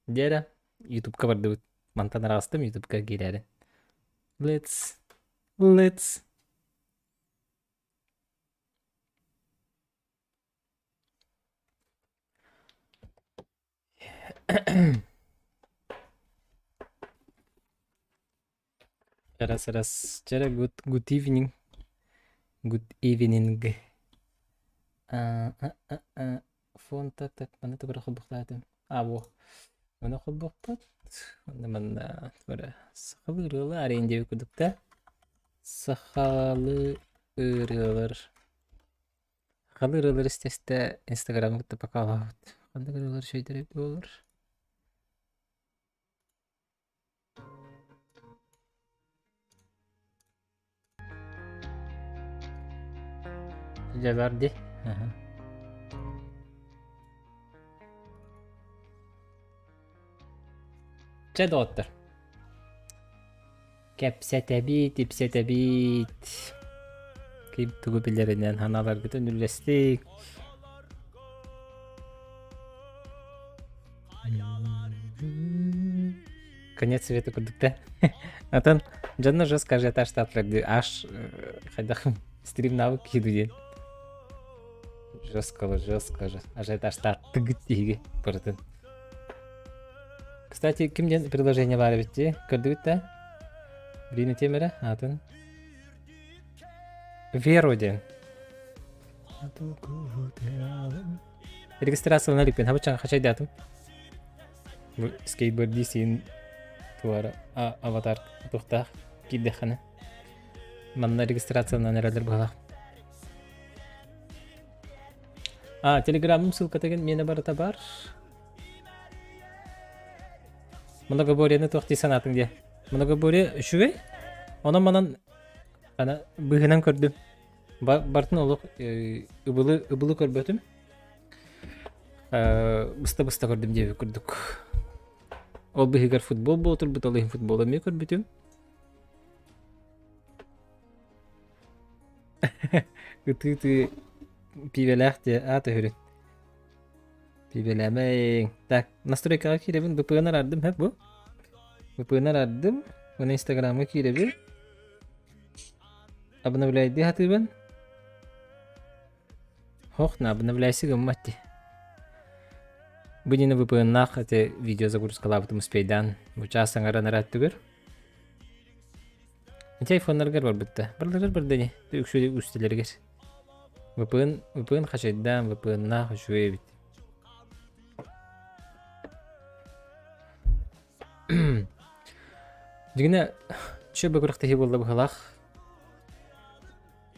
Дьэ Ютубка бардыбыт. Мантан араҕастым Ютубка киирээри. Let's let's Раз раз. Вчера good good evening. Good evening. А, а, а, а. Фон так так маны тугура холбохтаатым. А во. Маны холбохпут. Онно манна тугура сахалыы ырыалар арыйын диэбит курдук да. Сахалыы ырыалар. Сахалыы ырыалар истэ-истэ Инстаграмы кытта покалаабыт. Ханнык ырыалар үчүгэйдэр эбит буолар? Дьэ бар дии. Чэ, доҕоттор. Кэпсэтэбит, ипсэтэбит. Ким тугу билэринэн санааларгытын үллэстиҥ. Конец света курдук да. Атын дьонно жестко ажиотаж таатылар аж хайдах стрим навык киһи диэн. Жестко, жестко, ажиотаж тааттыгыт диһиги барытын. Кстати, ким диэн предложение баар эбит дии? Көрдүгүт да? Билин этиэм эрэ аатын. Веру диэн. Регистрациялана иликпин, хабыччаҥ хачайдаатым. Бу скейтбордии сиин туара аватар туохтаах киирдэххинэ. Манна регистрацияланан эрэллэр быһалаах. А, телеграммым ссылката миэнэ барыта бар. Многоборьены туох дии санаатыҥ диэ? Многоборье үчүгэй. Онон манан ана быыһынан көрдүм. Бартын олох ыбылы ыбылы көрбөтүм. Быста-быста көрдүм диэбит курдук. Ол быыһыгар футбол буолтурбут, ол иһин футбол эмиэ көрбүтүм. Ытыы-ытыы пиибэлээх диэ аат өһүрүн. Пиибэлээмэйиҥ. Так, настройкаҕа киирэбин, VPN арардым, һэп бу. VPN арардым, уонна Инстаграмҥа киирэбин. Обновляйдыы сатыыбын. Ох, на обновляйся гыммат дии. Бу дьиэни VPN-наах эти видео загрузкалаабытым успейдаан бу чаас аҥара нараат түгэр. Ити айфоннаргар барбытта. Барларгар барда ини. Үксү үстэлэригэр. VPN, VPN хачайдаан, VPN-наах үчүгэй эбит. Дьиҥинэ, чө бөгүрэх буолла быһалаах.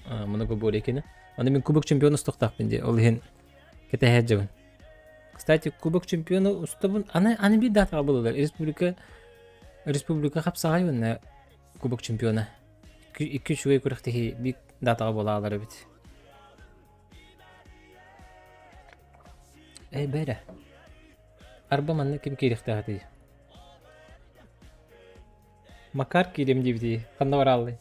Много более кини. Аны мин Кубок чемпиона устуохтаахпын дии, ол иһин кэтэһэ сылдьабын. Кстати, Кубок чемпиона устабын, аны аны биир датаҕа булалар. Республика Республика хапсаҕай уонна Кубок чемпиона. Икки үчүгэй күрэхтэһии биир датаҕа буолаалар эбит. Эй, бэрэ. Арба манна ким киириэхтээх этэй? Макар киириэм диэбитий, ханна барааллый?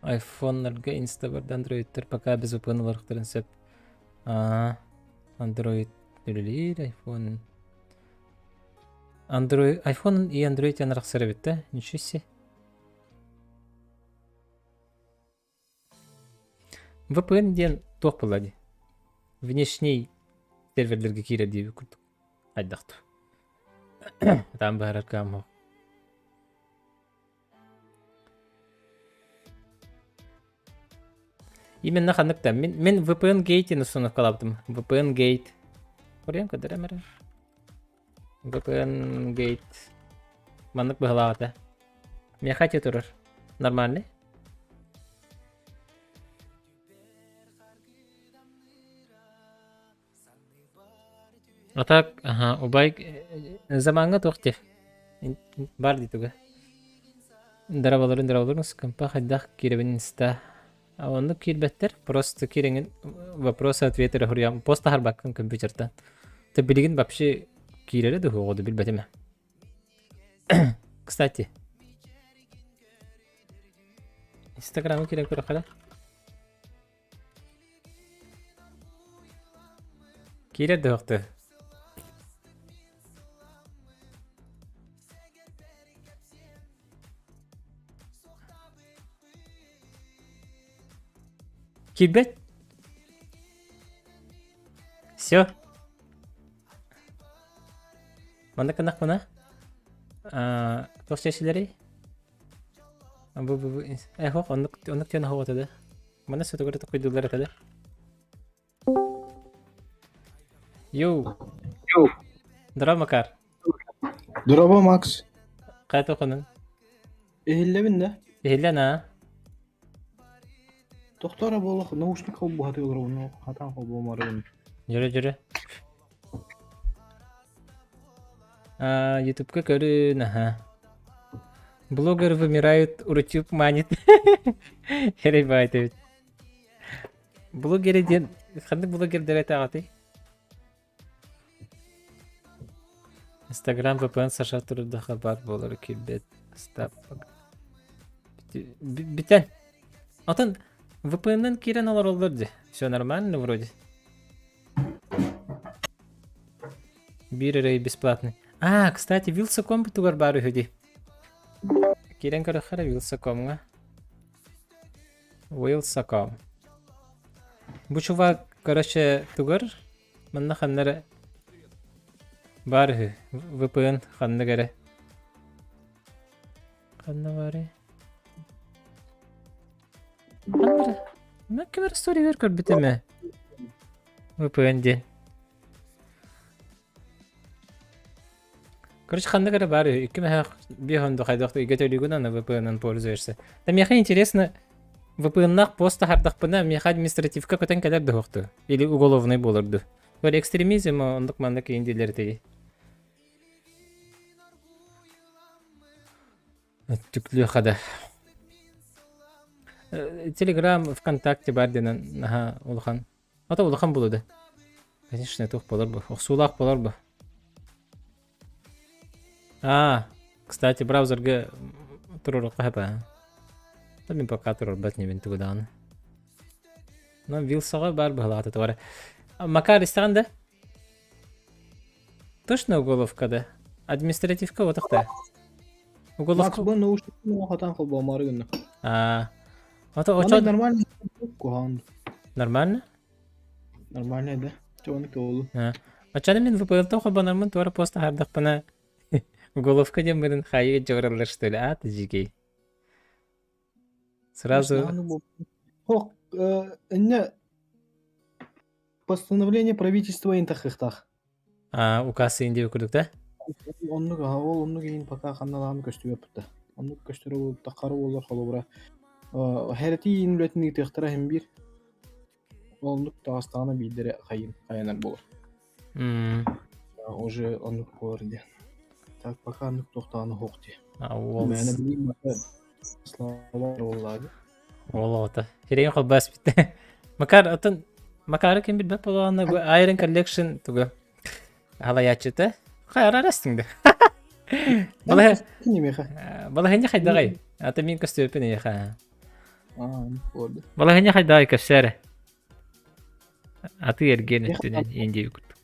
Айфоннарга инста барда андроидтар пока без VPN олоруохтарын сөп. Аа, Android үлэлиир, iPhone Android iPhone и Android диэн арахсар эбит да? Ничего себе. VPN диэн туох буолла дии? Внешний сервердэргэ киирэр диэбит курдук. Хайдах Там быһаарар кыам Именно ханнык да. Мин, мин VPN Gate установкалаабытым. VPN Gate. Көрөм көрдөрөм эрэ. VPN Gate. Маннык быһалаах этэ. Миэхэ ити турар. Нормальный? А так, ага, убай замаҥҥа туох диэ баар дии туга. Дорабаларын дорабаларын скампа хайдах киирэбин инста. А оннук киирбэттэр, просто киирэҥин вопросы-ответы эрэ суруйаҕын, пост таһаарбаккын компьютертан. Ты билигин вообще киирэрэ да суоҕа билбэтим ээ. Кстати, Инстаграмы киирэн көрөххө да. Киирэр да уохту. Киирбэт? Все. Манна гыннахпына туох чэчилэрий? Бу бу бу э хоох оннук оннук диэн оһоҕо этэ да. Манна сотугар токуйдууллар этэ да. Йоу. Йоу. Здорово, Макар. Здорово, Макс. Хайа тохонун? Иһиллэбин да? Иһиллэн аа? Тохтоор буолуох наушник холбуһатыы олоробун, хатаан холбуомарыбын. Дьөрө дьөрө. А, Ютубка көрүн, аха. Блогер вымирают, Рутюб манит. Эрэй баайт эбит. Блогеры диэн ханнык блогердэр этээҕитий? Инстаграм VPN Саша турдаха баар буолар киирбэт. Остап Бүтэн. Отон VPN-нан киирэн олороллор дии. Все нормально вроде. Биир эрэй бесплатный. А, кстати, Вилсаком бутугар баар үһү дии. Киирэн көрөххө эрэ Вилсакомҥа. Вилсаком. Бу чувак, короче, тугар манна ханна эрэ баар үһү. VPN ханнык эрэ. Ханна баарый? Ханна эрэ? Мен ким эрэ историяҕар көрбүтүм ээ. VPN диэн. Короче, ханнык эрэ баар үһү. Икки мөһөөх биэс онду хайдах ыйга төлүүгүн аны VPN-нан пользуешься. Да миэхэ интересно, VPN-наах пост таһардахпына, миэхэ административка көтөн кэлэр да Или уголовный буолар дуу. Бары экстремизм оннук маннык иин дииллэр этиги. Түклүөхэ да. Телеграм, ВКонтакте бар диэн наһаа улахан. Ата улахан буолуо да. Конечно, туох буолар бу. Охсуулаах буолар бу. А, кстати, браузерга туруорукка сөп аа. Мин пока туруорбат небин тугу даҕаны. Но Вилсаҕа баар быһалаата тугара. Макар истэҕин да? Точно уголовка да? Административка отох да? Уголовка... Макс, бу наушникпын хатан холбоомоору гынным. А, ото Маннык очо нормально куһаҕан. Нормально? Нормально да. Чону көҕүлү. А, Оччону мин ВПЛ-тан холбонормун туора пост таһаардахпына уголовка диэн быдан хайыы дьоҕураллар что ли, а, тажикей? Сразу... Хох, инне постановление правительства интахыхтах. А, указ иин диэбит курдук да? Оннук аха, ол оннук иин пока ханналаан көстүбэппит да. Оннук көстөрө буолта хара буолар холобура. Хэрэтии иин үлэтин ыытыахтара иһин биир. Оннук таҕыстаҕына биирдэрэ хайын хайанар буолар. Уже оннук буолар диэн. Так пока оннук туохтаҕына суох дии. А, уол Мээнэ билиим слава буоллаады. Уол оҕото. Сирэйин холбоос бүттэ. Макар отон Макары ким билбэт буоллаҕына бу Iron Collection тугу халайааччыта хайара арастыҥ да. Балаһа Кимиэхэ? балаһынньа хайдаҕай? Ата мин көстүөппүн эйиэхэ. Аа, буолду. Балаһынньа хайдаҕай көссөөрө. Атыы эргиэн өттүнэн иэн диэбит курдук.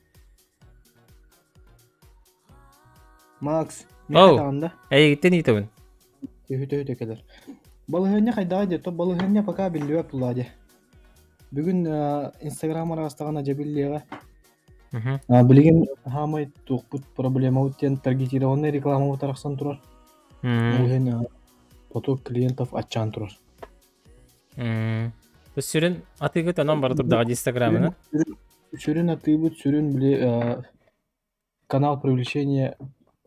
Макс, Оу, миэхэ даҕанда эйигиттэн ыытабын. Төһү-төһүтэ кэлэр. Балаһыанньа хайдаҕа диэ, то балаһыанньа пока биллибэт буоллаҕа диэ. Бүгүн Инстаграм араастаҕына дьэ биллиэҕэ. Билигин хаамай туохпут проблемабыт диэн таргетированный рекламабыт арахсан турар. Ол иһин поток клиентов аччаан турар. Сүрүн атыыгыт онон бара турдаҕа дии Инстаграмынан. Сүрүн атыыбыт, сүрүн били канал привлечения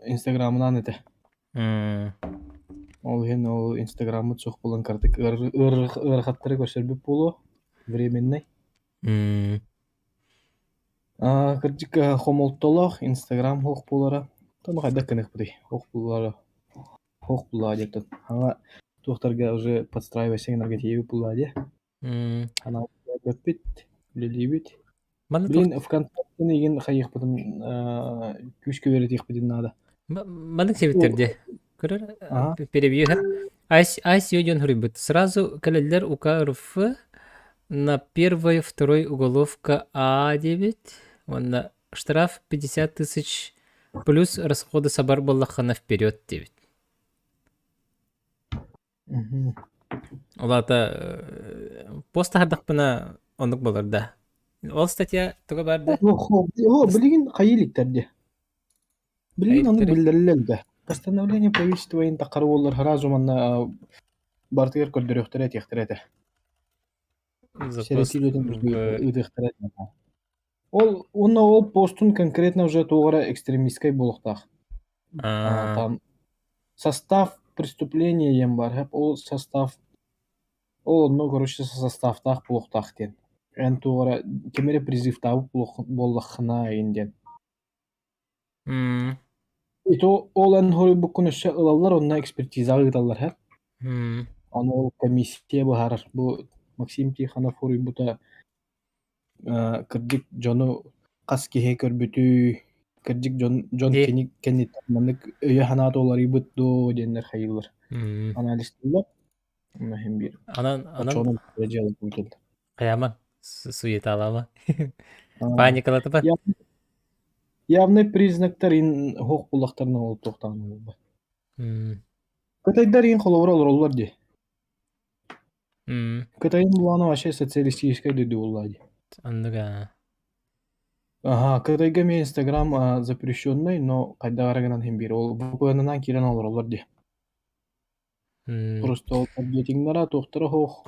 Инстаграмынан этэ. Ол иһин ол Инстаграммыт суох буолан кыратык ыарахаттары көрсөрбүт буолуо временный. Кырдьык хомолтолоох Инстаграм суох буолара. Ону хайдах гыныахпытый? Суох буолара суох буоллаҕа диэттэн. Хаҥа туохтарга уже подстраивайся гынарга тиийэбит буоллаҕа дии. Ханаабыт үлэлиибит. Манна Блин, ВКонтактены игин хайыахпытын күүскэ үөрэтиэхпитин наада. Маннык сиэбиттэр дии. Көрөр перебью ICO диэн суруйбут. Сразу кэлэллэр УК РФ на первой, второй уголовка А9. Уонна штраф 50 тысяч плюс расходы сабар буоллаххына вперед диэбит. Ол аата пост таһардахпына оннук буолар да. Ол статья туга баар да? Билигин хайыы иликтэр дии. Билигин ону биллэриллэр да. Постановление правительства иһин таххара буоллар сразу манна барытыгар көрдөрүөхтэрэ этиэхтэрэ этэ. Запрос Сэрэтии үлэтин ыытыахтара этэ. Ол уонна ол постун конкретно уже туох эрэ экстремистскэй буолуохтаах. Там состав преступления диэн баар, ол состав ол онно короче составтаах буолуохтаах диэн. Эн туох эрэ ким эрэ призывтаабыт буоллаххына игин диэн. И то ол эн хоруйбуккун өссө ылаллар онно экспертизаҕа ыыталлар һэ. Ону ол комиссия быһаарар. Бу Максим Тихонов хоруйбута кырдьык дьону хас киһи көрбүтүй, кырдьык дьон дьон кини кэнниттэн маннык өйө-санаата уларыйбыт дуо диэннэр хайыыллар. Анализтыыллар. Онно иһин биир Анан анан оччоҕуна дьыала күүтэллэр. Хайаамаҥ, суеталаама. Паникалатыба. Явный признактар ин хоох буллахтарына ол туохтаан буолбат. Кытайдар иин холобура олороллор дии. Кытайын булаана вообще социалистическай дойду буолла дии. Оннук аа. Аха, Кытайга эмиэ Инстаграм запрещенный, но хайдах эрэ гынан иһин биир ол VPN-нан киирэн олороллор дии. Просто ол таргетиҥнара туохтара суох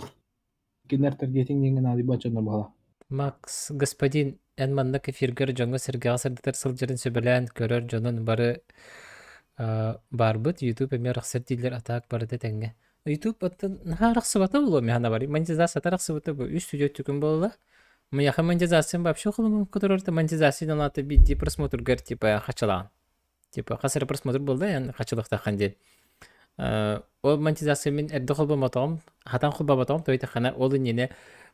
кинилэр таргетинг диэҥҥэ наадыйбат дьоннор баҕала. Макс, господин, эн маннык эфиргэр дьоҥҥо-сэргэҕэ сырдатар сылдьарын сөбүлээн көрөр дьонун бары баарбыт. YouTube эмиэ арахсар дииллэр, а так барыта тэҥҥэ. YouTube оттон наһаа арахсыбата буолуо миэхэ барый. Монетизация арахсыбыта бу үс студия түгэн буолла. Миэхэ монетизациям вообще холумун которорто монетизация аата биирдии просмотргар типа хачалаан. Типа хас эрэ просмотр буолла эн хачылыктахан диэн. Ол монетизация мин эрдэ холбомотоҕум, хатан холбоботоҕум, то хана ол иннинэ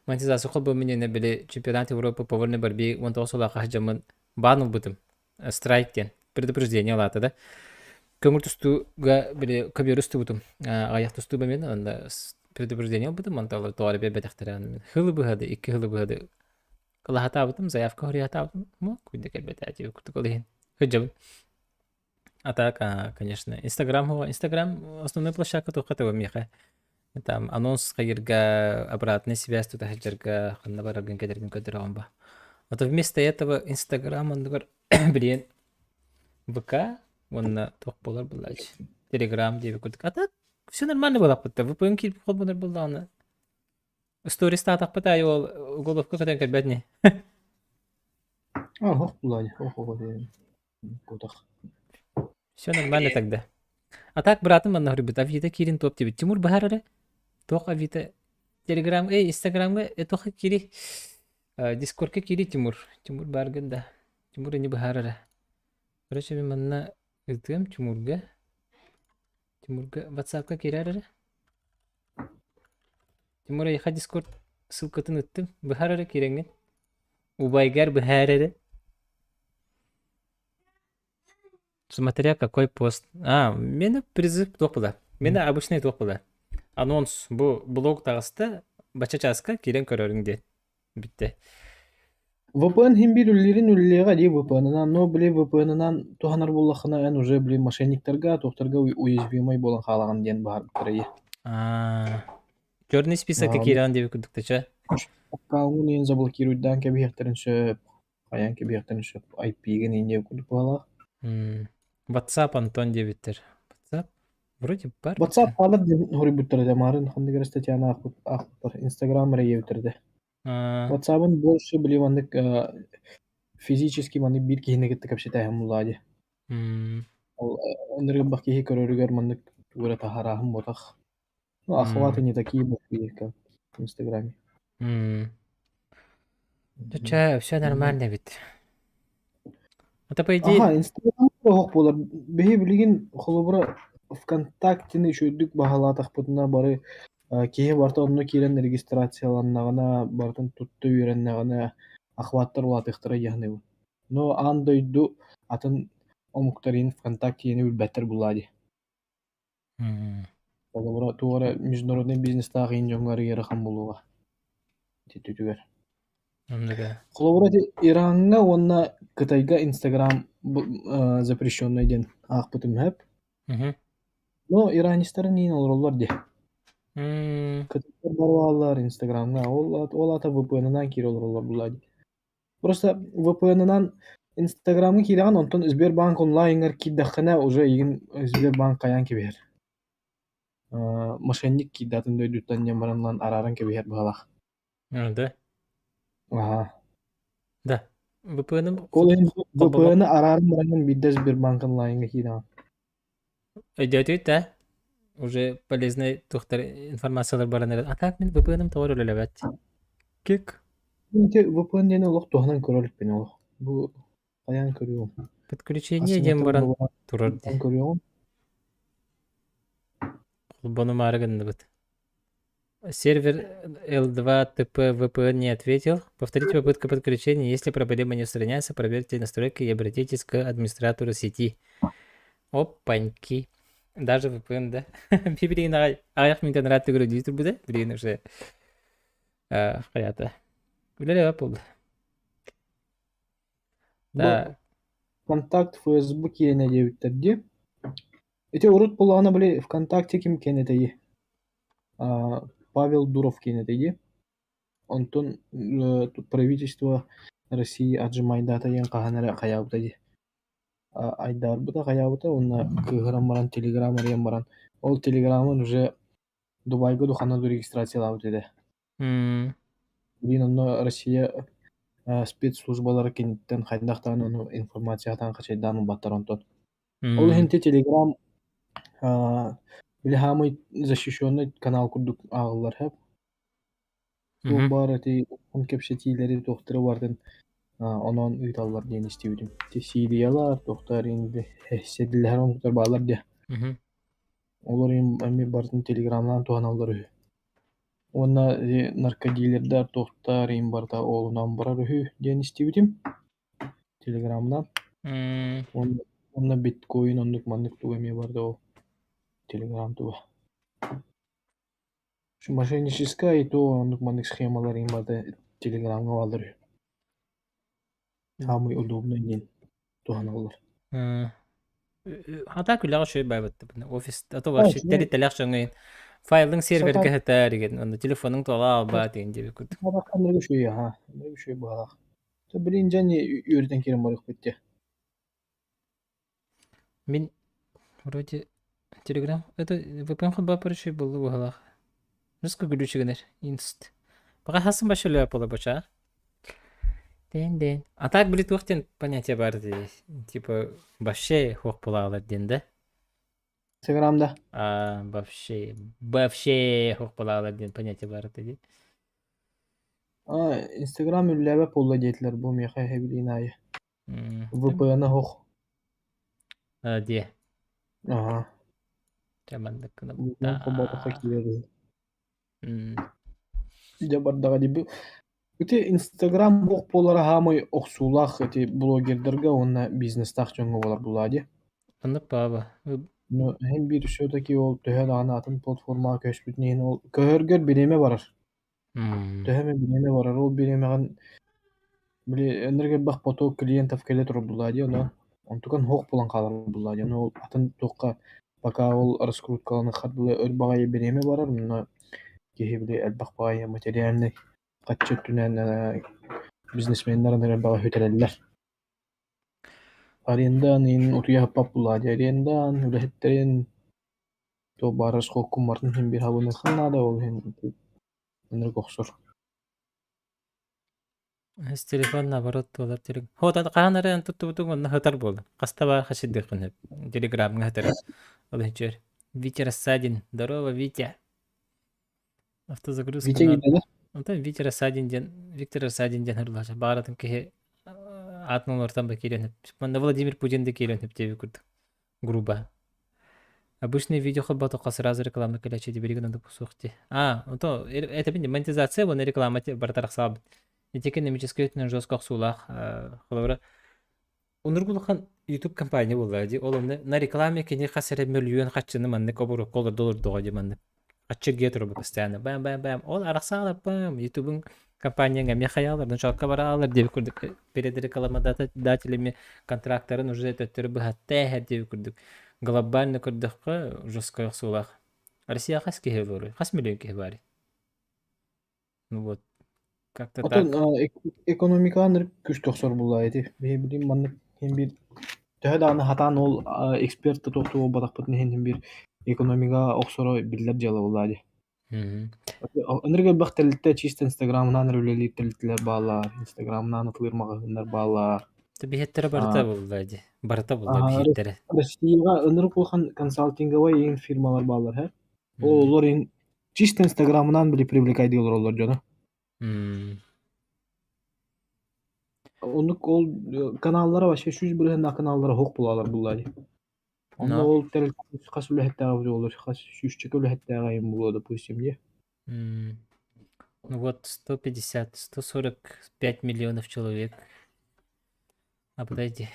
монетизация холбомун иннинэ били чемпионат Европы по вольной борьбе 19 сыллаах хаһдьаммын баан ылбытым. Страйк диэн предупреждение ылаата да. Көҥүл тустууга били көбүөрү устубутум. Аҕыйах тустууба мен онно предупреждение ылбытым, онтон тоҕо эрэ биэрбэтэхтэрэ. Хылы быһады, икки хылы быһады Кылаһатаабытым, заявка хоруйатаабытым, ну, куйда кэлбэтэ диэбит курдук ол иһин сылдьабын. А так, конечно, Инстаграм, Инстаграм основной площадка туохха туга миэхэ. Там анонс хайырга, обратная связь тута сылдьарга, ханна бараргын кэлэргин көрдөрөҕүн ба. А то вместо этого Инстаграм оннугар билиэн ВК уонна туох буолар буоллаач Телеграм диэбит курдук. А так все нормально буолаппыт да. VPN киирбит холбонор буоллаҕына Стористаатахпыт аайы ол уголовка көтөн кэлбэт ини. Оһох булаай, ох оҕо диэн кутах. Все нормально тогда. А так братым манна хоруйбут Авито киирин топ диэбит. Тимур баһар эрэ. Туох Авито Телеграм, эй, Инстаграмҥа туох киири Дискордка киири Тимур. Тимур бааргын да. Тимур ини быһаар эрэ. Короче, мин манна ыытыам Тимурга. Тимурга WhatsAppка киирээр эрэ. Тимур эйиэхэ Дискорд ссылкатын ыттым. Быһаар эрэ киирэҥҥин. Убайгар быһаар эрэ. Смотря какой пост. А, мені призыв туох была. Мені обычный туох была. Анонс бу блог таҕыста бачча чааска киирэн көрөрүҥ диэн. Бүттэ. VPN иһин биир үлэлиирин үлэлиэҕэ дии VPN-ынан, но били VPN-ынан туһанар буоллаххына эн уже били мошенниктарга, туохтарга уязвимый буолан хаалаҕын диэн баһарбыттара дии. А, черный списокка киирэҕин диэбит курдук чэ. Аккаунун иһин заблокируйдаан кэбиһиэхтэрин сөп, хайаан кэбиһиэхтэрин сөп, IP-гин иһин диэбит курдук баҕалаах. WhatsApp Антон диэбиттэр. WhatsApp вроде бар. WhatsApp хаалар диэн хоруйбуттар этэ, марын ханнык эрэ статьяны аахпыттар, Instagram эрэ диэбиттэр этэ. WhatsApp-ын больше били маннык физически маннык биир киһини кытта кэпсэтээһин буллаа дии. Ол ынырык киһи көрөрүгэр маннык тугу эрэ таһаарааһын буотах. Ну, охваты не такие большие, как в Инстаграме. Чэ, все нормально эбит. Это по идее... Аха, Инстаграм оһох буолар. Биһи билигин холобура ВКонтактены үчүгдүк баһылаатахпытына бары киһи барыта онно киирэн регистрацияланнаҕына, барытын тутта үөрэннэҕинэ охваттар улаатыахтара дии Но аан дойду атын омуктарын ВКонтакте диэни билбэттэр буллаа дии. Холобура, туох эрэ международный бизнестаах иин дьоҥҥо ыарахан буолуоҕа ити түтүгэр. Оннуга. Холобура, ити Ираҥҥа уонна Кытайга Инстаграм запрещенный диэн аахпытым сөп. Мгм. Но иранецтары иин олороллор дии. Кытайдар барбааллар Инстаграмҥа, ол аата VPN-нан киирэ олороллор булаа дии. Просто VPN-нан Инстаграмҥа киирэҕин, онтон Сбербанк онлайҥҥар киирдэххинэ уже эйигин Сбербанк хайаан кэбиһэр. Мошенник киирдэ атын дойдуттан диэн баран ылан арааран кэбиһэр быһалаах. Да. Аһаа. Да. VPN-ым Ол иһин холбоммот. VPN-ы арааран бараҥҥын биирдэ Сбербанк онлайҥҥа киирэҕин. Өйдөөтүгүт да? Уже полезный туохтар информациялар баран эрэр. А так мин VPN-ым тоҕо эрэ үлэлээбэт. Кик. Ити VPN диэни олох туһанан көрө иликпин олох. Бу хайаан көрүөм. Подключение диэн Хас баран турар дии. көрүөҕүм. Холбонумаары гынныбыт. Сервер L2TP VPN не ответил. Повторите попытку подключения. Если проблема не устраняется, проверьте настройки и обратитесь к администратору сети. Опаньки. Даже VPN, да? Билигин аҕыйах мүнүүтэ ыраат төгүрүк дии турбута. Билигин уже хайата. Үлэлээбэт буолла. Бу ВКонтакт, Facebook киэнэ диэбиттэр дии. Ити урут буоллаҕына били ВКонтакте ким киэнэ этэй? Павел Дуров киэнэ этэй дии. Онтон правительство России отжимайдаата диэн хаһан эрэ хайаабыта дии. Айдаарбыта хайаабыта уонна кыыһыран баран телеграм арыйан баран ол телеграмын уже Дубайга духана регистрациялаабыт этэ. Билигин онно Россия спецслужбалара киниттэн хайдах даҕаны ону информациятын хачайдаан ылбаттар онтон. Ол иһин ити Telegram били хаамый защищенный канал курдук ааҕыллар сөп. Туох баар ити кэпсэтиилэри туохтары барытын онон ыыталлар диэн истибитим. Ити Сириялар, туохтар сэдилэһэр омуктар бааллар диэ. Олор эмиэ барытын Телеграмнаан туһаналлар үһү. Уонна наркодилердар туохтар иһин барыта оолунан барар үһү диэн истибитим Телеграмынан. Уонна биткоин оннук маннык туга эмиэ барда ол Телеграм туга. Мошенническай и то оннук маннык схемалар иһин барыта Телеграмҥа бааллар үһү. Саамай удобный диэн туһаналлар. А так үлэҕэ үчүгэй баайбыт офис а то вообще тэрилтэлээх дьоҥҥо файлыҥ сервергэ сытар деген онно телефонуҥ туола аалбаат деген диэбит курдук. Үчүгэй аһа, үчүгэй быһалаах. Билин дьэ үөрэтэн киирэн барыахпыт дии. Мин вроде Телеграм это VPN холбооппор үчүгэй буолла быһалаах. Русский күлүүчүгүнэр инст. Пока хасын башы үлэ буола бача. Ден-ден. А так били туох диэн понятие баар дии. Типа вообще хуох буолаалар диэн да. Инстаграмда. А, вообще вообще хуох буолаалар диэн понятие баар дии. А, Инстаграм үллээбэт буолла диэтилэр бу миэхэ эһэбилиин аайы. VPN оһох. А, дии. Аха. Дьэ маннык VPN холбоотоххо гынабыт. киирэр. Дьэ бардаҕа дии. Ити Инстаграм буох буолара хаамай охсуулаах ити блогердарга уонна бизнестаах дьоҥҥо буолар булаа дии. Оннук бааба. Но иһин биир все-таки ол төһө даҕаны атын платформаҕа көспүтүн иһин ол көһөргөр бириэмэ барар. Төһө эмэ бириэмэ барар, ол бириэмэҕин били ынырык элбэх поток клиентов кэлэ турар булаа дии, онон онтукан суох буолан хаалар булаа дии, ону ол атын туохха пока ол раскруткаланыххар дылы өр баҕайы бириэмэ барар, онно киһи били элбэх баҕайы материальнай хаччы өттүнэн бизнесменнэр ынырык элбэҕи сүтэрэллэр. Арендаан иһин утуйа сыппат булаа дии, арендаан үлэһиттэрин туох баар расходкун барытын иһин биир хабыныаххын наада, ол иһин ынырык охсор. С телефон наоборот туолар телег. Вот хаһан эрэ туттубутуҥ онно сытар буолла. Хаста баар хасидыаххын сөп. Телеграмҥа сытар. Ол иһин Витя Рассадин. Здорово, Витя. Автозагрузка Витя надо. киирдэ Онтон Витя Рассадин диэн Виктор Рассадин диэн ырлаача. Баҕаратын киһи аатын олортон ба киирэн сөп. Манна Владимир Путин да киирэн сөп диэбит курдук. Грубо. Обычное видео холботоххо сразу реклама кэлээччи билигин оннук суох дии. А, ото этэбин монетизация уонна реклама барыта тахсаабыт. Ити экономическай өттүнэн жестко охсуулаах. Холобура, оннук улахан YouTube компания буолла дии. Ол онно на рекламе кини хас эрэ мөлүйүөн харчыны маннык оборукка олордо олордоҕо дии маннык. Аччык турар постоянно. Бам бам бам. Ол арахсаалар бам. YouTube'ун Компанияҥ эмиэ хайаалар, ночоокко бараалар диэбит курдук перед рекламодателями контрактарын уже төттөрү быһатта эһэр диэбит курдук глобально көрдөххө жесткай охсуулаах. Россия хас киһи олоруй? Хас миллион киһи баарый? Ну вот, как-то Отон так. экономикаҕа ынырык күүскэ охсор буоллаҕа ити. Биһи билигин маннык иһин биир төһө даҕаны сатаан ол эксперт да туох да буолбатахпытын иһин биир экономикаҕа охсоро биллэр дьыала буоллаҕа дии. Ынырык элбэх тэрилтэ чисто инстаграмынан эрэ үлэлиир тэрилтэлэр бааллар, инстаграмынан атылыыр маҕаһыыннар бааллар. Биһиэттэрэ барыта буолла дии. Барыта буолла биһиэттэрэ. Россияҕа ынырык улахан консалтинговай иин фирмалар бааллар һэ. Ол олор иин чисто инстаграмынан били привлекайдыы олороллор дьону. Оннук ол каналлара вообще 100% каналлара суох буолалар булла дии. Онно Но ол тэрилтэ хас үлэһиттээҕэ буолуо, хас сүүсчэкэ үлэһиттээҕэ иһин буолуо, допустим, дии. Ну вот 150, 145 миллионов человек. А подожди.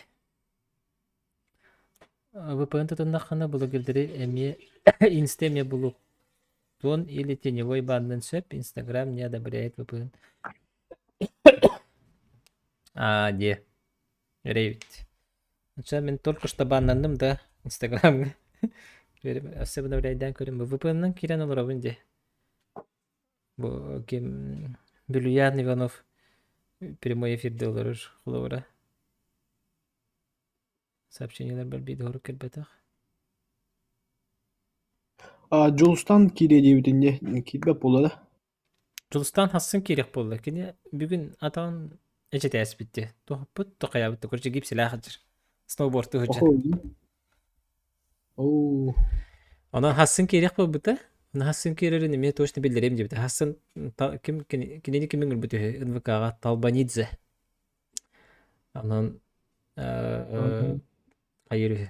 VPN тутуннаххына блогердары эмиэ инста эмиэ булуктуон или теневой баннын сөп, Инстаграм не одобряет VPN. А, де. Рейвит. Ча мин только что баннанным да Инстаграмҥа. Особенно вряйдаан көрүм. VPN-нан киирэн олоробун дии. Бу ким Бүлүйээн Иванов прямой эфирде олорор холобура. Сообщениелар биир хорук кэлбэтэх. А Дьулустан киириэ диэбитин дии, киирбэт буолла да? Дьулустаан хассын киириэх буолла. Кини бүгүн атаҕын эчэтээспитти. Туохпут тохайаабыт короче гипсэлээх сылдьар. Сноубордтуу сылдьар. Оо. Онон хассын киириэх буолбута. Ону хассын киирэрин эмиэ точно биллэриэм диэбитэ. Хассын ким кинини ким ыҥырбыт үһү НВК-ҕа Талбанидзе. Онон хайыр үһү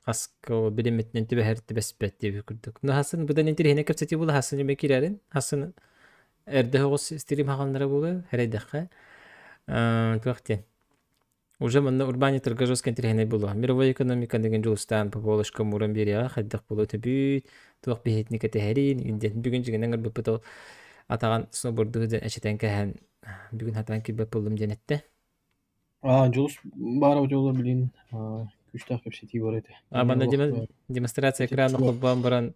хаска билиммитинэн түбэһэр түбэспэт диэбит курдук. Ну хасын быдан интэриэһинэй кэпсэтии буолла хасын эмэ киирэрин хасын эрдэ соҕус стрим хаҕаллара буолуо эрэйдэххэ туох диэн уже манна урбаанньыттарга жестко интэриэһинэй буолуо. Мировой экономика деген Дьулустаан Пополошка муран биэриэҕэ хайдах буолуо төбүүт туох биһитини кэтэһэрин диэн бүгүн дьиҥинэн ырбыппыт ол атаҕан сноубордугу диэн эчэтэн кэһэн бүгүн хатаан киирбэт буоллум диэн эттэ. Аа, Дьулус баара учуолар билин күүстээх кэпсэтии бар этэ. А Кини манна олох демонстрация экрана холбоон баран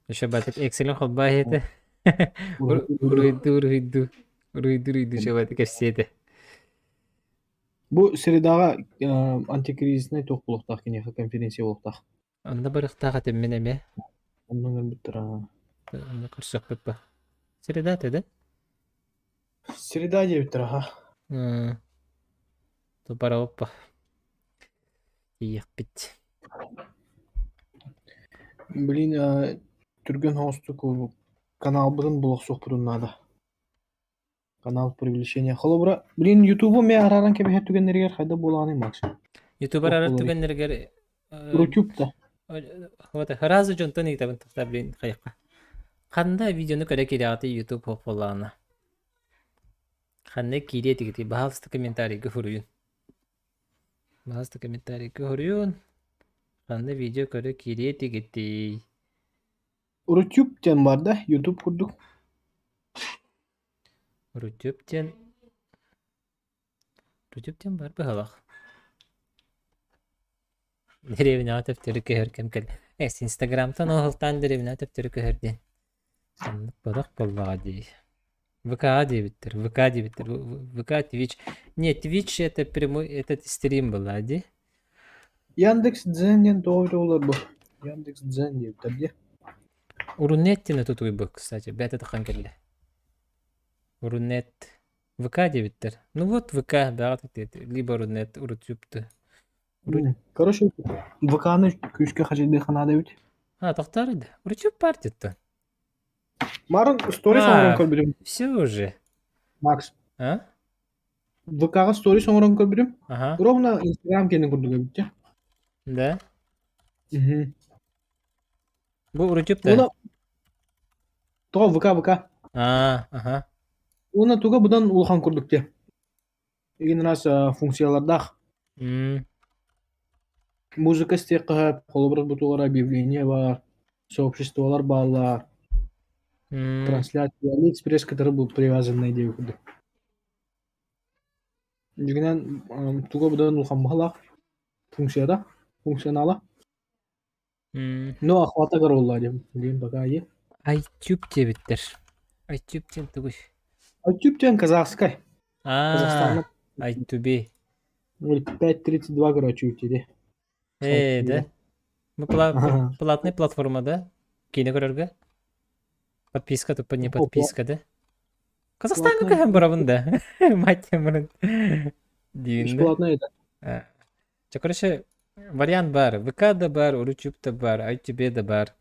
еще батык Excel холбоо иһитэ. Уруйду уруйду уруйду уруйду чабаты кэпсиэтэ. Бу средаҕа антикризиснай туох буолуохтаах киниэхэ конференция буолуохтаах. Онно барыахтаах этим мин эмиэ. Онно өлбүттэр Онно көрсөхпүт ба. Среда этэ да? Среда диэбиттэр аха. Тупара оппа. Тиийиэхпит. Блин, түргэн соҕустук каналбытын булуохсуохпутун наада. Канал привлечения. Холобура, блин, Ютубу эмиэ арааран кэбиһэр түгэннэригэр хайдах буолаҕыный, Макс? Ютубар Туох арар буоларый? түгэннэригэр Рутюб да? Вот, сразу дьонтон ыйытабын тахта, блин, хайахха. Ханна видеону көрө киирэҕитий YouTube буоллаҕына? Ханна киириэ этигитий? Баһаалыста комментарийга суруйун. Баһаалыста комментарийга суруйун. Ханна видео көрө киириэ этигитий? Рутюб диэн баар да, Ютуб курдук. Рутюб диэн Рутюб диэн баар быһалаах. Дэриэбинэҕэ төптөрү көһөр кэм кэллэ. Эс, Инстаграмтан оһолтаан дэриэбинэҕэ төптөрү көһөр диэн. Оннук бодох буоллаҕа дии. ВК диэбиттэр, ВК диэбиттэр, ВК Twitch. Нет, Twitch это прямой, этот стрим была дии. Яндекс Дзен диэн тоҕо эбитэ буолар бу? Яндекс Дзен диэбиттэр дии. Рунет диэн тутуйбут, кстати, бэйэтэ таххан кэллэ. Рунет. ВК диэбиттэр. Ну вот ВК, бэҕэ либо Рунет, Рутюб-ты. Короче, ВК-ны күүскэ хачайдыахха наада эбит. А, тохтоор да. Рутюб партия-то. Марын сторис оҥорон көрбүтүм. Все уже. Макс. А? ВК-ҕа сторис оҥорон көрбүтүм. Ага. Ровно Инстаграм киэнин курдук эбит дьэ. Да? Мгм. Бу Рутюб да? Уонна тоҕо ВК ВК. А, ага. Уонна туга быдан улахан курдук дии. Игин раз функциялардаах. Музыка истиэххэ холобур бутугар объявление баар, сообществолар бааллар, трансляция, Алиэкспресс кытары бу привязанный диэбит курдук. Дьиҥинэн туга быдан улахан баһылаах функцията, функционала. Но охвата горолла диэн билигин пока дии. iTube диэбиттэр. iTube диэн тугуй? iTube диэн казахскай. Аа, Казахстаҥҥа iTube. 5.32 короче үтиди. Ээ, да. Бу платный платформа да? Киинэ көрөргө? Подписка тупа не подписка да? Казахстанга көһөн барабын да. Мать мурун. Диин да. Бесплатно это. Чэ, короче, вариант бар. ВК да бар, Рутюб да бар, iTube да бар.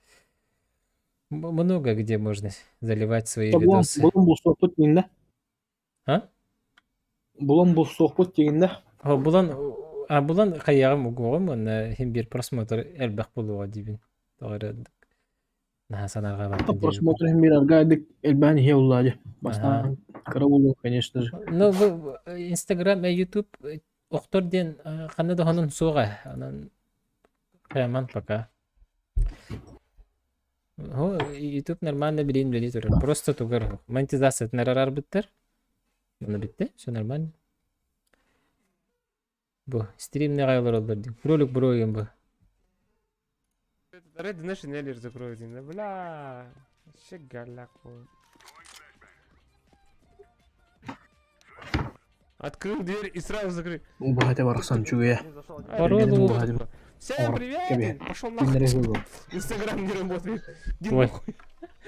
Много где можно заливать свои видосы. Булан булсуохпут дигиннэ. А? Булан булсуохпут дигиннэ. Булан а булан хайаҕым угуоҕум уонна иһин биир просмотр элбэх буолуоҕа диибин. Тоҕо эрэ наһаа санаарҕаабаппын диэбиппин. Просмотр иһин биир аргаайдык элбээн иһиэ буллаа дии. Бастаан кыра буолуо, конечно же. Ну, Инстаграм, Ютуб охтор диэн ханна да хонон суоҕа. Онон хайаман пока. Ютуб нормально билин билии турар. Просто тугар монетизациятын араарбыттар. Маны битте, все нормально. Бу стримнеҕэ олороллор дии. Кролик бро бу. Ради нашей Неллер закрою один. Бля, вообще голяк был. Открыл дверь и сразу закрыл. Убаһа барахсан үчүгэйэ. Паролу. Всем привет! Пошел нахуй. Инстаграм не работает. Иди нахуй.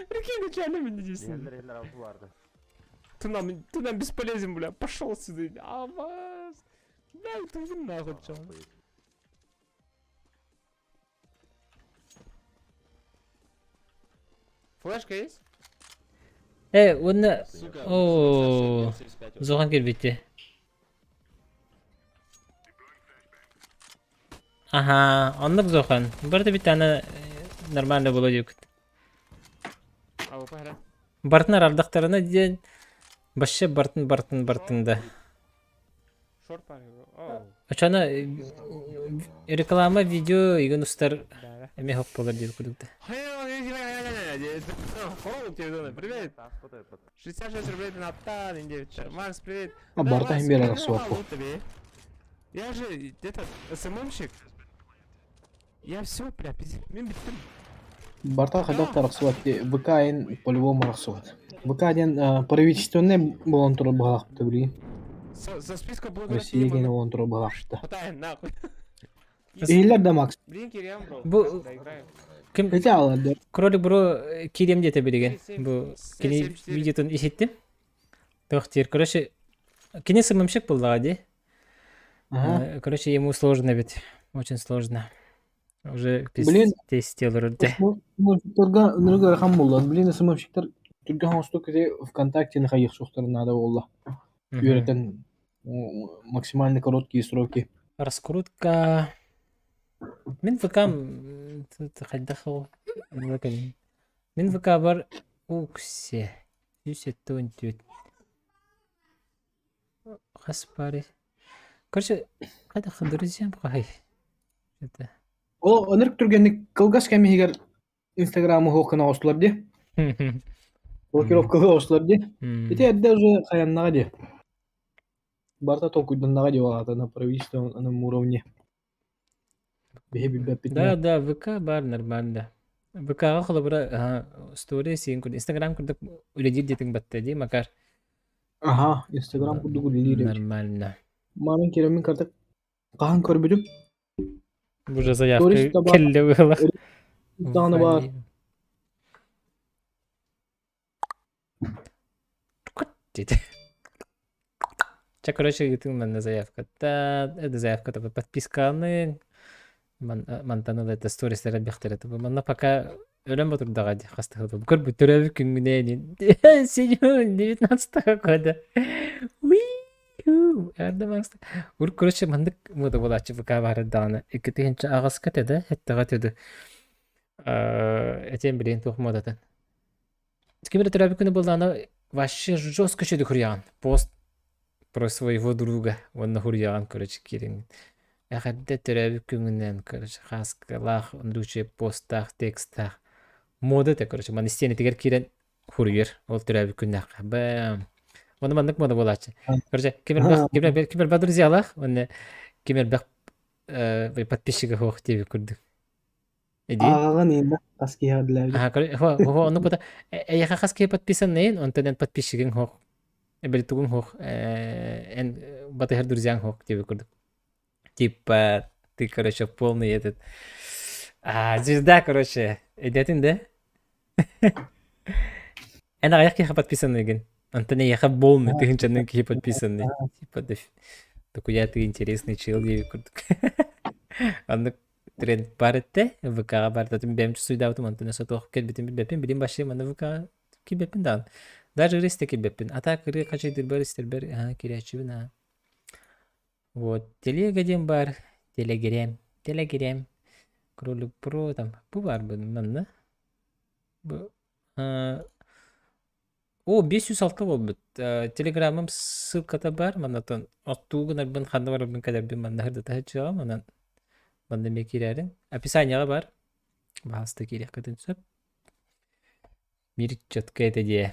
Прикинь, начально меня здесь. Ты нам бесполезен, бля. Пошел сюда. А вас. Бля, ты нахуй, чё. Флешка есть? Э, уонна оо зохан кэлбитти. Аха, оннук зохан. Барыта бүттэ нормально было диэбит. Бартын арардахтарына диэн баще бартын бартын бартын да. Очона реклама видео игин устар эме хоп болар диир курдук да. Привет! 66 рублей на Макс, привет! Барта иһин биэрэр суоппу. Я же этот СММщик. Я все, бля, пиздец, мин бүттүм. Барта хайдах тарахсыбат ВК ин по-любому арахсыбат. ВК диэн правительственный буолан турар быһалаахпыта билигин. Со списка блогеров Россия киэнэ буолан турар быһалаахпыта. Хватает, нахуй. Иһиллэр да Макс? Блин, Кирьян, бро. Бу ким Ити аалар да. Кролик бро кириэм диэтэ билигин. Бу кини видеотун иһиттим. Туох диир, короче, кини СММщик буоллаҕа дии. Короче, ему сложно ведь. Очень сложно. Уже Блин, тестиялар үрдэ. СММщиктарга ынырык ыарахан буолла. Блин, СММщиктар түргэн оҥостук ити ВКонтакте хайыахсуохтарын наада буолла. Үөрэтэн максимально короткие сроки. Раскрутка. Мин ВК-м хайдах ол? Мин ВК-бар уксе. 174. Хас пари. Короче, хайдах друзьям хай. Это. Ол ынырык түргэнник кылгас кэм иһигэр Инстаграмы суох гына оҕустулар дии. Блокировкалыы оҕустулар дии. Ити эрдэ уже хайаннаҕа дии. Барыта толкуйданнаҕа дии ол аата на правительственном уровне. Биһи билбэппит Да, да, ВК бар нормально. ВК-ҕа холобура история сиин курдук Инстаграм курдук үлэлиир диэтиҥ батта дии Макар. Аха, Инстаграм курдук үлэлиир эбит. Нормально. Маамын киирэммин картак хаһан көрбүтүм. Уже заявка кэллэ быһыылаах. Даҕаны баар. Диэтэ. Чэ, короче, ыытыҥ манна заявката, это заявката подписканы, мантан ыла это стористара бихтэрэ манна пока өлөн ботурдаҕа дии хастаһы көрбүт төрөөбүт күҥҥүнээнин седьмого 19 года Ур короче маннык мода буолааччы ВК баар даҕаны 2008-ка тэдэ эттэҕэ төдө этиэн билигин туох модатын Ким эрэ төрөөбүт күнэ буоллаҕына вообще жестко үчүгэй хуруйаҕын. Пост про своего друга уонна хуруйаҕын короче киириҥ. Эҕэрдэ төрөөбүт күҥүнэн короче хааскалаах лучше постаах текстаах мода этэ короче маны стенэтигэр киирэн хуруйар ол төрөөбүт күннээххэ бэм. Оны маннык мода буолааччы. Короче, ким элбэх ким элбэх ким элбэх друзьялаах, уонна ким элбэх подписчига суох диэбит курдук. Иди. Ааҕаҕын иһин хас киһи эҕэрдэлээбит. Аха, ону кута эйиэхэ хас киһи подписанныйын, онтон эн подписчигыҥ суох. Эбэли тугуҥ суох, эн батыһар друзьяҥ суох диэбит курдук. Типа, ты, короче, полный этот... А, звезда, короче, идэтин да? Эн аҕыйах киһиэхэ подписанныйгын. Онтон эйиэхэ полный тыһыынчаннан киһи подписанный. Типа, да, дохуя ты интересный чел диэбит курдук. Оннук тренд баар этэ, ВК-ҕа баар этэ. Бэйэм чувствуйдаабытым, онтон өссө туох кэлбитин билбэппин. Билим вообще манна ВК-ҕа киирбэппин даҕаны. Даже ырыа киирбэппин. А так ырыа хачайдырбар истэрбэр киирээччибин аа. Вот, телега диэн баар, телегрэм, телегрэм, кролик про там, бу баар манна. Бу, о, 506 буолбут. Телеграммым ссылката баар, маннатан оттуу гынарбын, ханна барарбын кэлэрбин манна сырдата сылдьыаҕым, онон манна эмиэ киирээрин. Описаниеҕа баар, баһаалыста киириэххитин сөп. Мир четко это дии.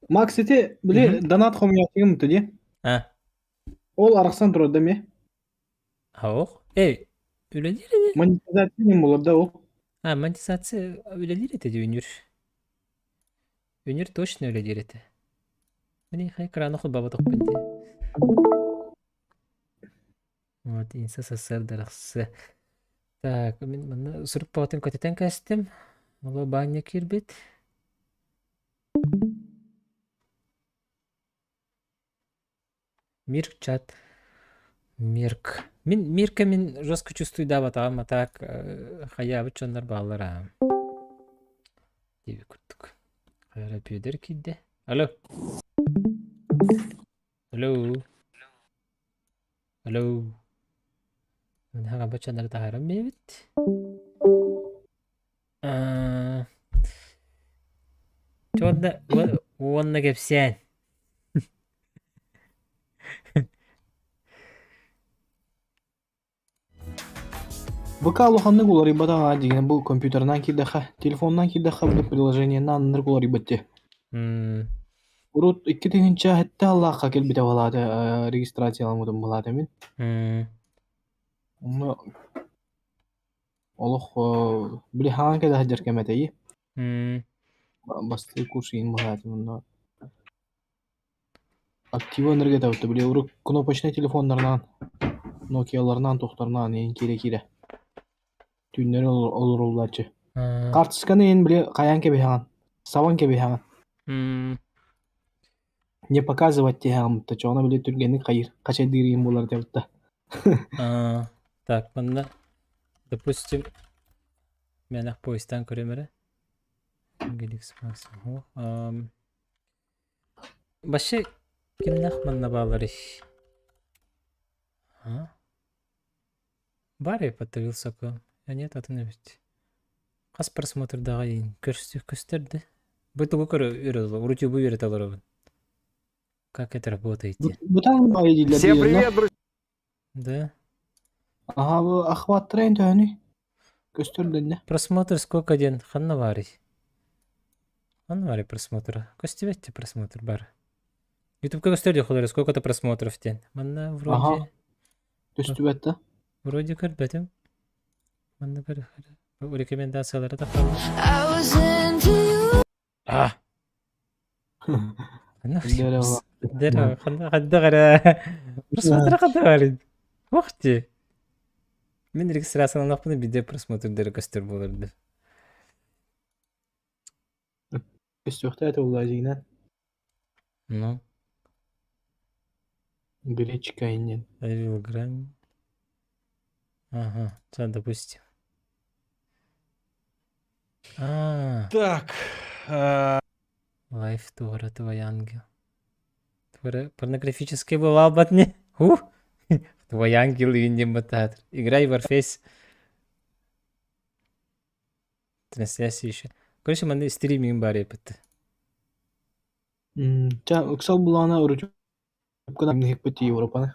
Макс ити били донат хомуйааччыгым дии. А. Ол арахсан турар да эмиэ. Ох. Эй, үлэлиир ини? Монетизация диэн буолар да ол. А, монетизация үлэлиир этэ дии үнүр. Үнүр точно үлэлиир этэ. Мин экраны холбоботохпун дии. Вот, инса сарсыарда арахсыа. Так, мин манна сурук бөҕөтүн көтүтэн кээстим. Оло баанньа киирбит. Мирк чат. Мирк. Мин Мирка мин жестко чувствуйдаабатаҕым, а так хайаабыт дьоннор бааллар аа. Диэби курдук. Хайа Пүөдэр киирдэ. Алло. Алло. Алло. Хаҥа чаннары таһааран биэбит. Уонна уонна кэпсээн. ВК улаханнык уларыйбатах аа дигэн бу компьютерынан киирдэххэ, телефонунан киирдэххэ бу приложениенан аннырык уларыйбат дии. Урут 2007 аллаахха кэлбитэ балаата регистрацияламмытым балаата мин. Онно олох били хаҥан кэлэ сылдьар кэм этэй. Бастакы курс иһин быһаатым онно Активы энергетабыт били урут кнопочнай телефоннарынан, Nokiаларынан, туохтарынан иһин киирэ-киирэ түүннэри олоруллааччы. Хаартысканы иһин били хайаан кэбиһэҕин, сабан кэбиһэҕин. Не показывать тиһэҕин бутта, чоҕуна били түргэнник хайыыр, хачайдыыр иһин буолар этэ бутта. Так, манна, допустим, мэнэх поезтан көрөм эрэ. Геликс Максимум. Вообще кимнээх манна баалларый? А? Баар подтвердился А нет, атын эбит. Хас просмотрдаҕа иин көрсү көстөр да? Бу тугу көрө Рутюбу үөрэтэ олоробун. Как это работает? Бутан баайы дииллэр Всем диэн, привет, друзья! Да. Аха, бу охваттара төһөнүй? Көстөр дэннэ. Просмотр сколько диэн ханна баарый? Ханна баарый просмотр? Көстүбэт просмотр бар. Ютубка көстөр диэх сколько-то просмотров диэн. Манна вроде... Аха. Көстүбэт да? Вроде көрбөтүм. Манна көр рекомендациялары тахаллар. А! Ханна эрэ просмотр ханна барый? Ух ты! Мин регистрацияланахпына биирдэ просмотрдары көстөр буолар Көстүөхтээх этэ буоллаа Ну. Гречка иннин. Вилграм. Ага, сейчас допустим. А. Так. Лайф Тора, твой ангел. Порнографический бывал батне. Ух! Твой ангел и не театр. Играй в Warface. Трансляция еще. Короче, манна стриминг бар эпит. Ча ыксал булаана урутубкана иһиппит Европаны.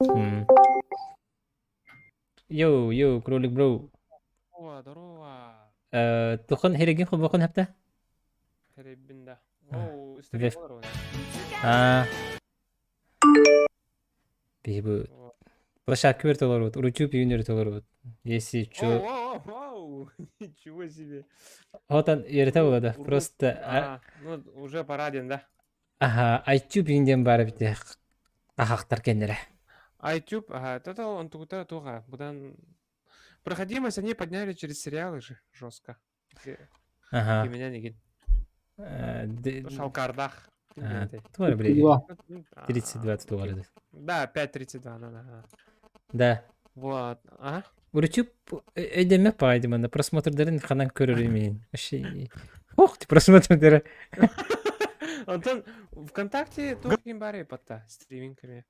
Йоу, йоу, кролик бро. Здорово, здорово. Тухон херегин хобокон хапта? Херебин да. Оу, Веб. Аа. Биһи бу площадка бер толорбут, Рутюб юниор толорбут. Если чё... Оу, ничего себе. Отан ерте болады. Просто... А, ну, уже пора ден, да? Ага, iTube инден бары бите ахақтар кеннере. iTube, ага, то он тугута туга. Будан проходимость они подняли через сериалы же жестко. Ага. Меня не Шалкардах. Тварь, блин. 32 тугары. Да, 5.32, да, да. Да. Вот, а? Урутюб өйдөмө паайдыманда просмотрдарын ханан көрөр имейин. Вообще, ох ты просмотрдары. Антон, ВКонтакте тоже бары потта стримингами.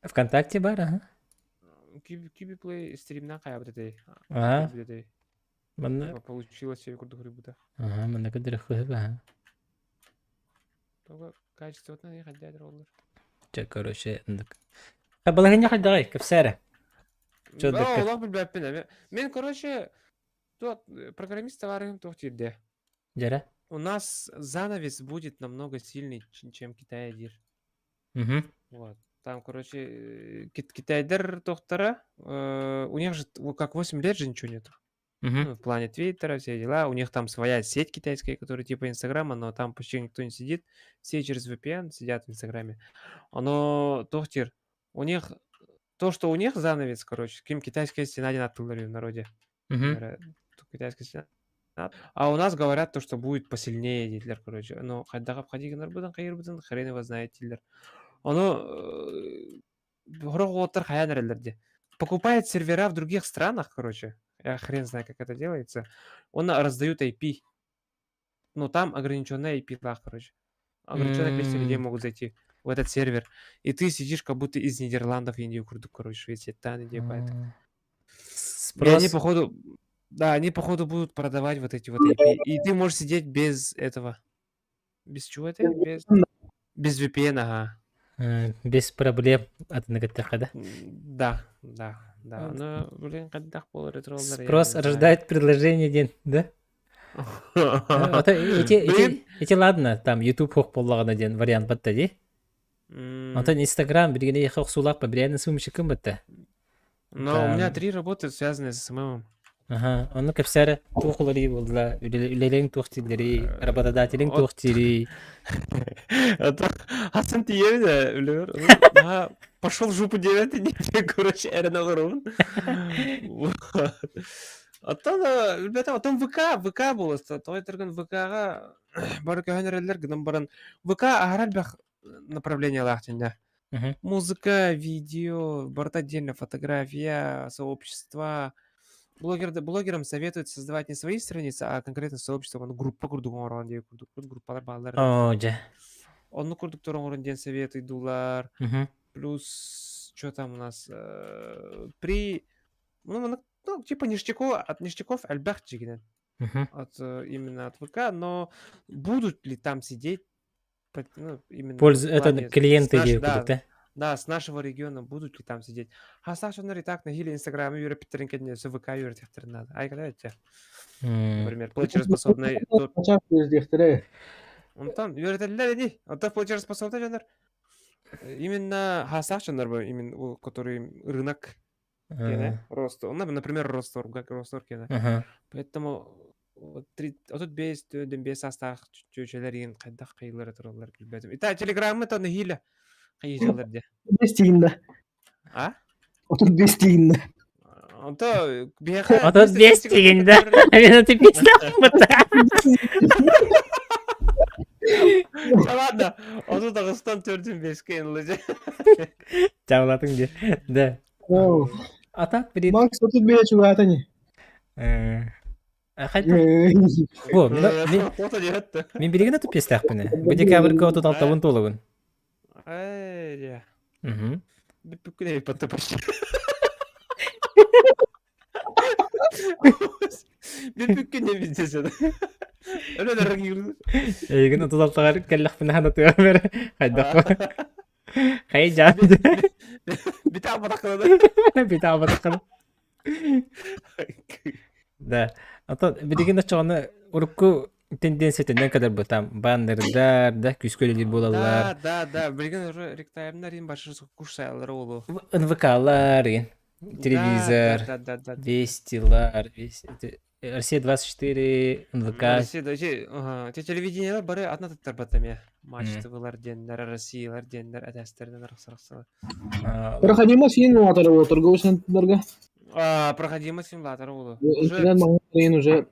ВКонтакте бар, ага. Киби Плей стримнан кая бит этэй. Ага. Манна Получилось себе курдук рыбута. Ага, манна көдөрө хыһып, ага. Только качество не хотят роллер. Чэ, короче, ындык. Балаһынньа хайдаҕай, кэпсээрэ. Чё Да, дыкка? олох билбэппин эми. Мен, короче, тот программист товарищ туох тиэрдэ. Дьэрэ. У нас занавес будет намного сильнее, чем Китай диир. Мгм. Вот. Там, короче, китайдар доктора, у них же как 8 лет же ничего нету. Мгм. Ну, в плане Твиттера, все дела. У них там своя сеть китайская, которая типа Инстаграма, но там почти никто не сидит. Все через VPN сидят в Инстаграме. Оно, тохтир, у них, то, что у них занавес, короче, ким китайская стена один в народе. Мгм. Говорят, китайская стена. А у нас говорят то, что будет посильнее дииллэр, короче. Но хайдах обходигенер будан, хайыр будан, хрен его знает дииллэр. Ону сорох уолаттар хайаан эрэллэр дии. Покупает сервера в других странах, короче. Я хрен знаю, как это делается. Он раздают IP. Но там ограниченная IP, короче. Ограниченное количество людей могут зайти в этот сервер. И ты сидишь, как будто из Нидерландов, Индию, курдук, короче, Швеция, тан, Индия, поэтому. И они, Спрос. походу, да, они, походу, будут продавать вот эти вот IP. И ты можешь сидеть без этого. Без чего это? Без VPN, ага. Без проблем. Атыны кытта да? Да. Но, блин, хайдах буолар я Спрос не знаю. рождает предложение диэн, да? Вот эти ладно, там YouTube суох буоллаҕына диэн вариант батта дии. Онтон Instagram билигин охсуулаах билигин сумчикын батта. Но у меня Там три работы, связанные с СММ. Аха, онно кэпсээрэ туох уларыы буолла, үлэлэриҥ туох дииллэрий, работодателиҥ От туох диирий. Хасан тиийэбин үлэбэр. Пошел в жопу девять недель, короче, эрэн олоробун. Оттон ребята, оттон ВК буолла. Тоҕо этэргин ВК-ҕа бары көһөн эрэллэр гынан баран ВК аһара элбэх направлениялаах дьиннэ. Музыка, видео, барыта отдельно, фотография, сообщество. Блогерам советуют создавать не свои страницы, а конкретно сообщество. Ону группа курдук оҥорон диэн курдук группалар бааллар. Оо, дьэ. Онну курдук оҥорон диэн советуйдулар. Плюс, что там у нас? При... Ну, типа ништяков, от ништяков элбэх дьиҥинэн. От, именно от ВК, но будут ли там сидеть, ну, именно Пользу в это плане с клиенты наш, диэн да, курдук, да? да, с нашего региона будут ли там сидеть. Хастаах дьоннор и так нэһиилэ Инстаграмы үөрэппиттэрин кэннэ ВК үөрэтиэхтэрин наада. Ай, когда это? Например, платежеспособный тот Онтон үөрэтэллэр ини. Онтон платежеспособный дьоннор. Именно хастаах дьоннор именно, который рынок киэнэ, рост. Он, например, Росторг, Росторг киэнэ. Поэтому 35 саастаах чүөчэлэр иин хайдах хайылары тураллар билбэтим. Ита телеграммы то нэһиилэ хайыылар дии. 35 тиийиннэ. А? 35 тиийиннэ. Онто биһиэхэ 35 тиийиннэ. Мен 35 Ладно, 38-тан 4-5-ке ыллыжы. Чаалатыҥ дии. Да. А так, блин. Макс, 35 чугаата ини. Хайдах? Бу, мин билигин 35-тээхпин. Бу декабрьга 36-бын туолабын. Эй, Мгм. Бүппүккүн эбит почти. Бүппүккүн эбит десен. Өлө Эйигин 36-ҕар кэллэхпинэ ханатыам эрэ. Хайдах Хай жаан. Битаабатаххына. Битаабатаххына. Да. Ото билигин оччоҕуна урукку тенденция төннөн кэлэр бу там баннердар да күүскэ үлэлиир Да, буолаллар. да, да, билигин уже ректаймнар ин башы курсайлары олу. НВКлар, ин, Да, да, телевизор, да, да, да. Вестилар, весь, это, Россия 24, НВК. Россия, да, ага, те телевидениелер бары атна таттарбат эме. Матч ТВлар диэннэр, Россиялар диэннэр этээстеринен арахсарахсалар. Проходимость син улаатар буолуо торговый центрдарга. А, проходимость улаатар буолуо. Уже Интернет маҕаһыын уже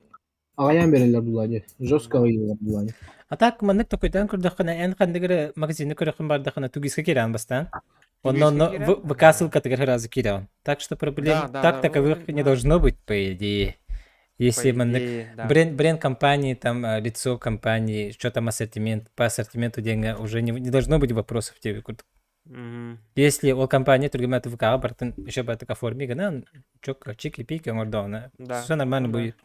аҕайаан береллер булаа дии. Жестко аҕыйыылар булаа дии. А так маннык токуйдаан көрдөххүнэ эн ханнык эрэ магазины көрөххүн бардаххына тугиска киирэн бастаан. Онно Тугиска онно киирэн? ВК ссылкатыгар сразу киирэҕин. Так что проблем Да, да, так да, таковых не да. должно быть, по идее. По Если маннык идее, да. бренд компании, там лицо компании, что там ассортимент, по ассортименту деньги уже не должно быть вопросов тебе. Мгм. Если ол компания түргэмэ ВК бартын еще бартык оформи гынан, чок чики-пики оҥордоҕуна, Да, все нормально ну да. будет.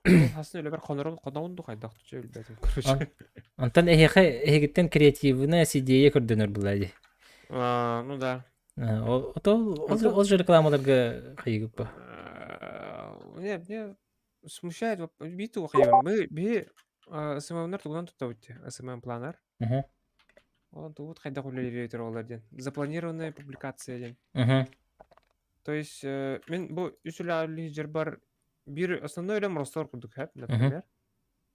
Ол хасын үлэбэр хонорун хоноун хайдах туча билбэтим, короче. Онтон эһиэхэ эһигиттэн креативная идея көрдөнөр буолла дии. А, ну да. Ол ол Онтон ол же рекламаларга хайыгыппа. Не, мне смущает бит хайым. Мы би СММнар тугунан туттабыт дии. СММ планер. Ол тугут хайдах үлэлиир олар диэн. Запланированная публикация диэн. То есть мин бу үс үлэ бар биир основной үлэм Ростор курдук хэп, например.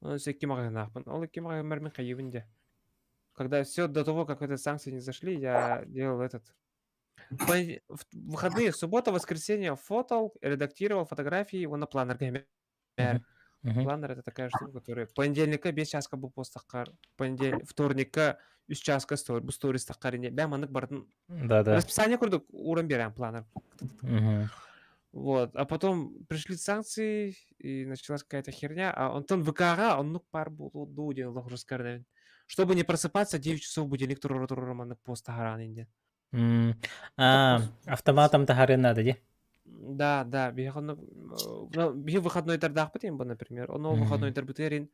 Оны икки маҕаһыынаахпын. Ол икки маҕаһыыммар мин хайыыбын дии. Когда все до того, как эти санкции не зашли, я делал этот в выходные, суббота, воскресенье фотал, редактировал фотографии, он на планер Планер это такая штука, которая понедельникка 5 часка бу постаххар, понедельник, вторникка 3 часка стор, бу сторис таххар ине, бә маннык бардын. Да-да. Расписание курдук ууран биэрэн планер. Вот, а потом пришли санкции, и началась какая-то херня, а онтон ВК-ҕа оннук пар буолуо диэн олох ужас Чтобы не просыпаться, 9 часов будильник турура маннык пост таһараан инде. А, автоматом таһарын надо дии. Да, биһи биһи выходнойдардаахпыт бу, например. Оно выходнойдарбытыгар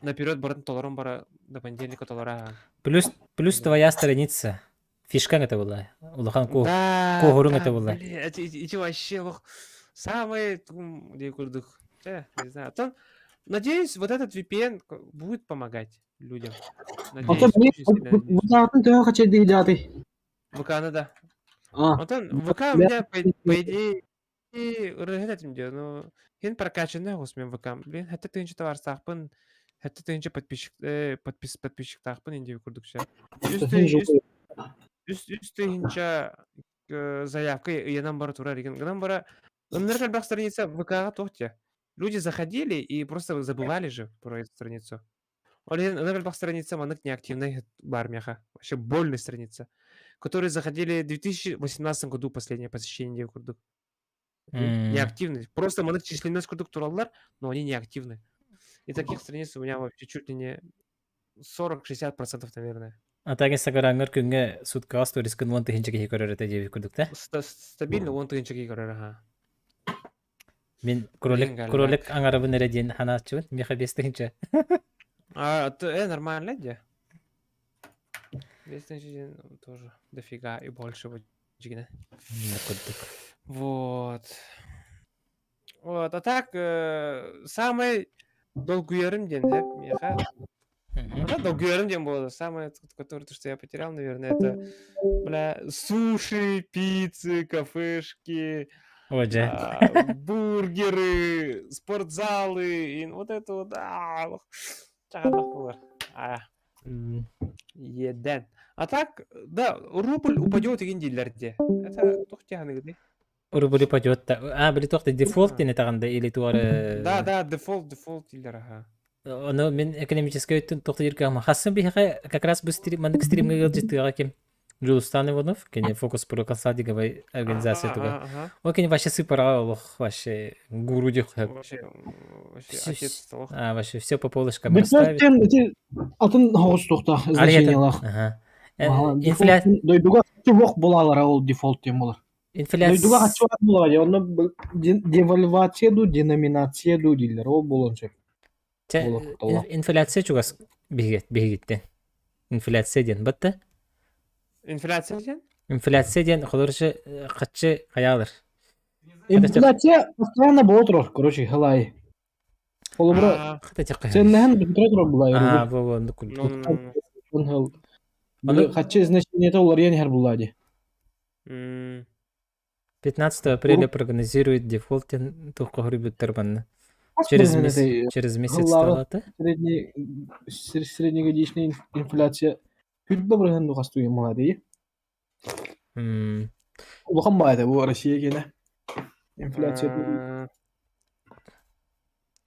наперед барын толорон бара до понедельника толора. Плюс твоя страница. Фишкаҥ это была. Улахан Да, куоһуруҥ да, это была. блин, эти вообще лох самые где курдук. Не знаю. То, надеюсь, вот этот VPN будет помогать людям. Надеюсь, Ото очень сильно надеюсь. ВК-атын төһө хачайдыйдаатый? ВК, ну да. А, Онтон ВК у меня, по идее, ырыһыт этим но хин прокачанный оҕус мен ВК. Блин, хэтэ тыынча товарстаахпын, хэтэ тыынча подписчик, подписчиктаахпын инди курдук Үс тыһынча заявка ыйанан бара турар еген. Гынан бара, ыннар элбэх страница ВК-ҕа туох Люди заходили и просто забывали же про эту страницу. Ол иһин ынар элбэх страница маннык неактивный баар миэхэ. Вообще больная страница. Которые заходили в 2018 году последнее посещение курдук. Неактивный. Просто маннык численность курдук тураллар, но они неактивны. И таких страниц у меня вообще чуть ли не 40-60%, наверное. А так Инстаграмҥар күҥҥэ суткаҕа сторискын 10 000 киһи көрөр этэ диэбит курдук да? Стабильно 10 000 киһи көрөр, аха. Мин кролик Блин, кролик аҥарабын эрэ диэн ханааччыбын. Миэхэ 5 000. А, то, нормально де. 5 000 тоже дофига и больше вот дьигинэ. Курдук. Вот. Вот, а так, самый долгуйарым диэн, миэхэ. Да, долгуйарым диэн было. Самое, которое, то, что я потерял, наверное, это, бля, суши, пиццы, кафешки, О, дьэ. Бургеры, спортзалы, и вот это вот, а, Еден. А так, да, рубль упадет и дииллэр дии. Это туох диэханыгыный? Рубль упадет. А, били туох дефолт диэн этаҕын или туары. Да, дефолт, дефолт дииллэр, аха. Ону мин экономическай өттүн туох диир кыаҕым. Хассын биһиэхэ как раз бу стрим, маннык стримҥэ ыалдьыттыаҕа ким? Джулустан Иванов, кини Фокус Про консалтинговай организация туга. Ол кини вообще сыпара олох вообще гуру диэх Вообще, вообще отец олох. А, вообще все по полочкам Дефолт расставит. диэн ити атын оҕустуохтаах значениелаах. Ага. Инфляция Дойдуга хаччы булалара ол дефолт диэн буолар. Дойдуга инфляция хаччы буолар дии, онно девальвация дуу, деноминация дуу дииллэр, ол буолуон сөп. Буолуох Инфляция чугас биһигиттен. Инфляция диэн батта. Инфляция диэн? Инфляция диэн холорчу хаччы хаялар. Инфляция постоянно буола турар, короче, халай. Холобура, Хата тяққа. сеннэһэн бүтүрэ турар булаа Аа, рубль. бу бу оннук курдук. Ну, ну, ну, ну. Он Ону хаччы значениета уларыйан иһэр булаа дии. 15 апреля прогнозирует дефолт туохха хоруйбуттар манна. Хас Через бырыһыан месяц, этэй через месяц сыллааҕы сталата. средний среднегодичная инфляция хүрбэ бырыһыан духастуйа молодые. Улахан баайда бу Россия киэнэ. Инфляция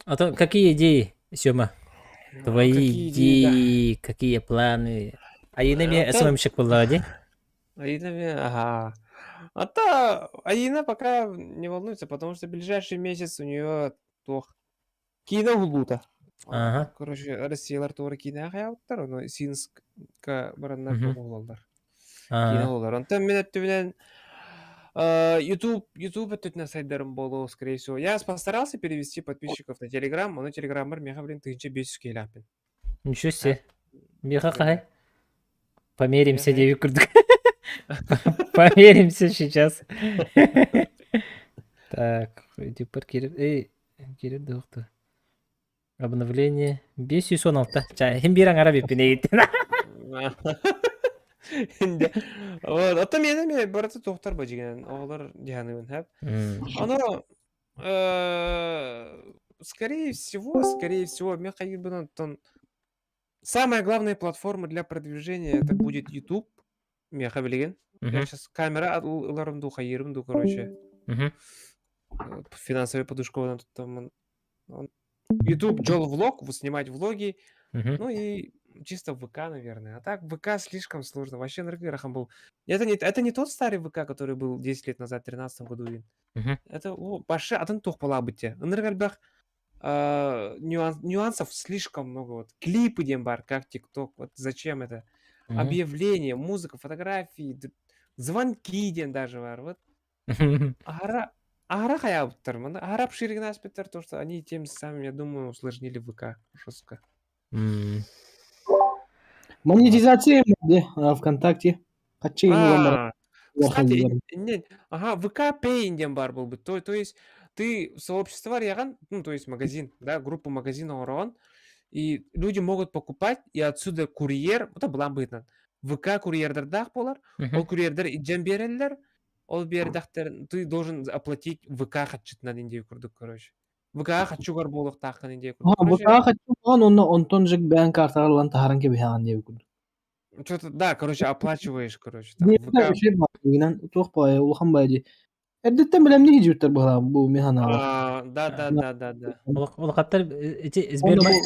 А то какие идеи, Сёма? Твои Какие идеи, да. идеи, какие планы? Айына мне СММщик была, де? Аина мне, ага. А то Аина пока не волнуется, потому что ближайший месяц у нее туох. Киинэ уһуллуута. Ага. Короче, Россиялар туора киинэ хайаабыттар, ону Синскка бараннар уһулаллар. Киинэ уһулаллар. Онтон мин өттүбүнэн YouTube, YouTube өттүтүнэн сайдарым буолуо, скорее всего. Я постарался перевести подписчиков на Telegram, но Telegramмар миэхэ, блин, 1500 киһилээхпин. Ничего себе. Миэхэ хаһай? Померимся, диэбит курдук. Померимся сейчас. Так, типа киирэр, киирэр да уохта. Обновление 516. Ча, хим биир аҥара бүппүн эйиттин. Вот, оттон миэнэ эмиэ барыта туохтар бу дьиҥинэн оҕолор дьаһаныыбын хэп. Ону скорее всего, мен хайыырбын оттон самая главная платформа для продвижения это будет YouTube. Миэхэ билигин. Я сейчас камера ыларым дуу, хайыырым дуу, короче. Финансовый подушка там YouTube, Джол влог, снимать влоги, ну и чисто в ВК, наверное. А так ВК слишком сложно. Вообще ыарахан был. Это не тот старый ВК, который был 10 лет назад, в 2013 году. Это о, башы атын туох буолла. Ынырык элбэх нюансов слишком много. Вот клипы диэн баар, как ТикТок. Вот зачем это? Объявления, музыка, фотографии, звонки диэн даже баар. Вот аһара аһара хайаабыттар. Манна аһара обширный аспекттар, то, что они тем самым, я думаю, усложнили ВК жестко. Монетизация где? ВКонтакте. Хаччы А, кстати, не, ага, ВК Pay диэн баар буолбут. То есть ты сообщество арыйаҕын, ну, то есть магазин, да, группу магазина оҥороҕун, и люди могут покупать, и отсюда курьер, это былаан быһыытынан, ВК курьердардаах буолар, ол курьердар илдьэн биэрэллэр, ол биэрдэхтэр ты должен оплатить ВК харчытынан диэн курдук, короче. ВК харчыгар буолуохтааххын диэн курдук. ВК харчыгар онно онтон же бэйэҥ картаҕар ылан таһааран кэбиһэҕин диэбит курдук. Что-то, да, короче, оплачиваешь, короче, там, ВК. Туох баҕайы улахан баҕайы дии. Эрдэттэн бэлэмнии сылдьыбыттар быһалаах бу мин санаабар. Да. Улахаттар эти Сбербанк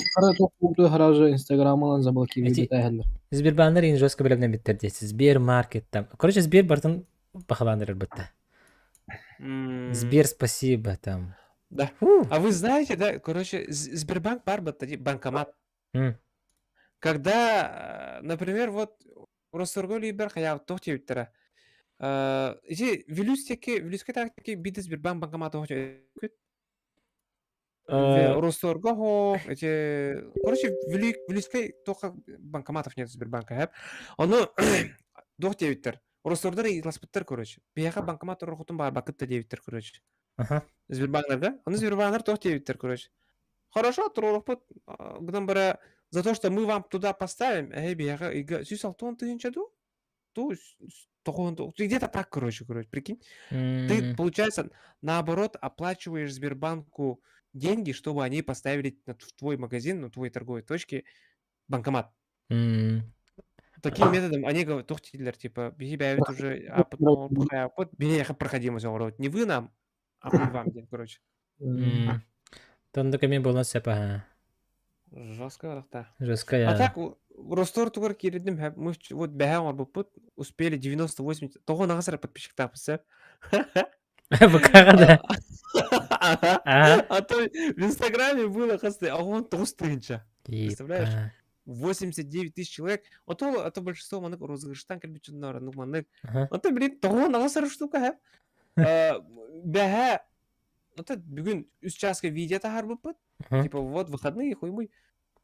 Сразу Инстаграмынан заблокировали. Сбербаннар ин жестко бэлэмнэммиттэр дии. Сбермаркет там. Короче, Сбер бартын бахалаанырар бытта. Сбер, спасибо там. Да. А вы знаете, да, короче, Сбербанк баар банкомат. Когда, например, вот Росторго либер хайаабыт туох диэбиттэрэ. Ити Вилюстики, Вилюска таки биир Сбербанк банкомат күт. Росторго хо, эти, короче, Вилюскай только банкоматов нет Сбербанка, хэп. Ону туох диэбиттэр. Ростордор ыйыталаспыттар, короче. Биһиэхэ банкомат туруорбутун баҕарбаккыт да диэбиттэр, короче. Сбербаннарга. Ону Сбербаннар туох диэбиттэр, короче. Хорошо, туруорукпут, гынан бара за то, что мы вам туда поставим, эй, биһиэхэ ыйга 160 тыһыынча дуу? Ту, где-то так, короче, прикинь. Ты, получается, наоборот, оплачиваешь Сбербанку деньги, чтобы они поставили в твой магазин, на твоей торговой точке банкомат. Таким методом они говорят, туох дииллэр, типа, биһи бэйэбит уже биһиэхэ проходимость оҥоробут. Не вы нам, а мы вам, диэн, короче. Оннук эмиэ буолуон сөп аха. Жестко да. Жестко А так, Ростор тугар киирдим, мы вот бэһэ оҥорбуппут, успели 98, 98 эрэ подписчиктаахпыт сөп. ВК да. А то в Инстаграме было хасты, а он 9 тыһыынча. Представляешь? 89 тысяч человек. А то большинство маннык розыгрыштан кэлбит дьоннор, ну маннык. А то, блин, 98 эрэ штука, Бэһэ, это бүгүн үс чааска видео таһаарбыппыт. Типа, вот, выходные, хуй мой.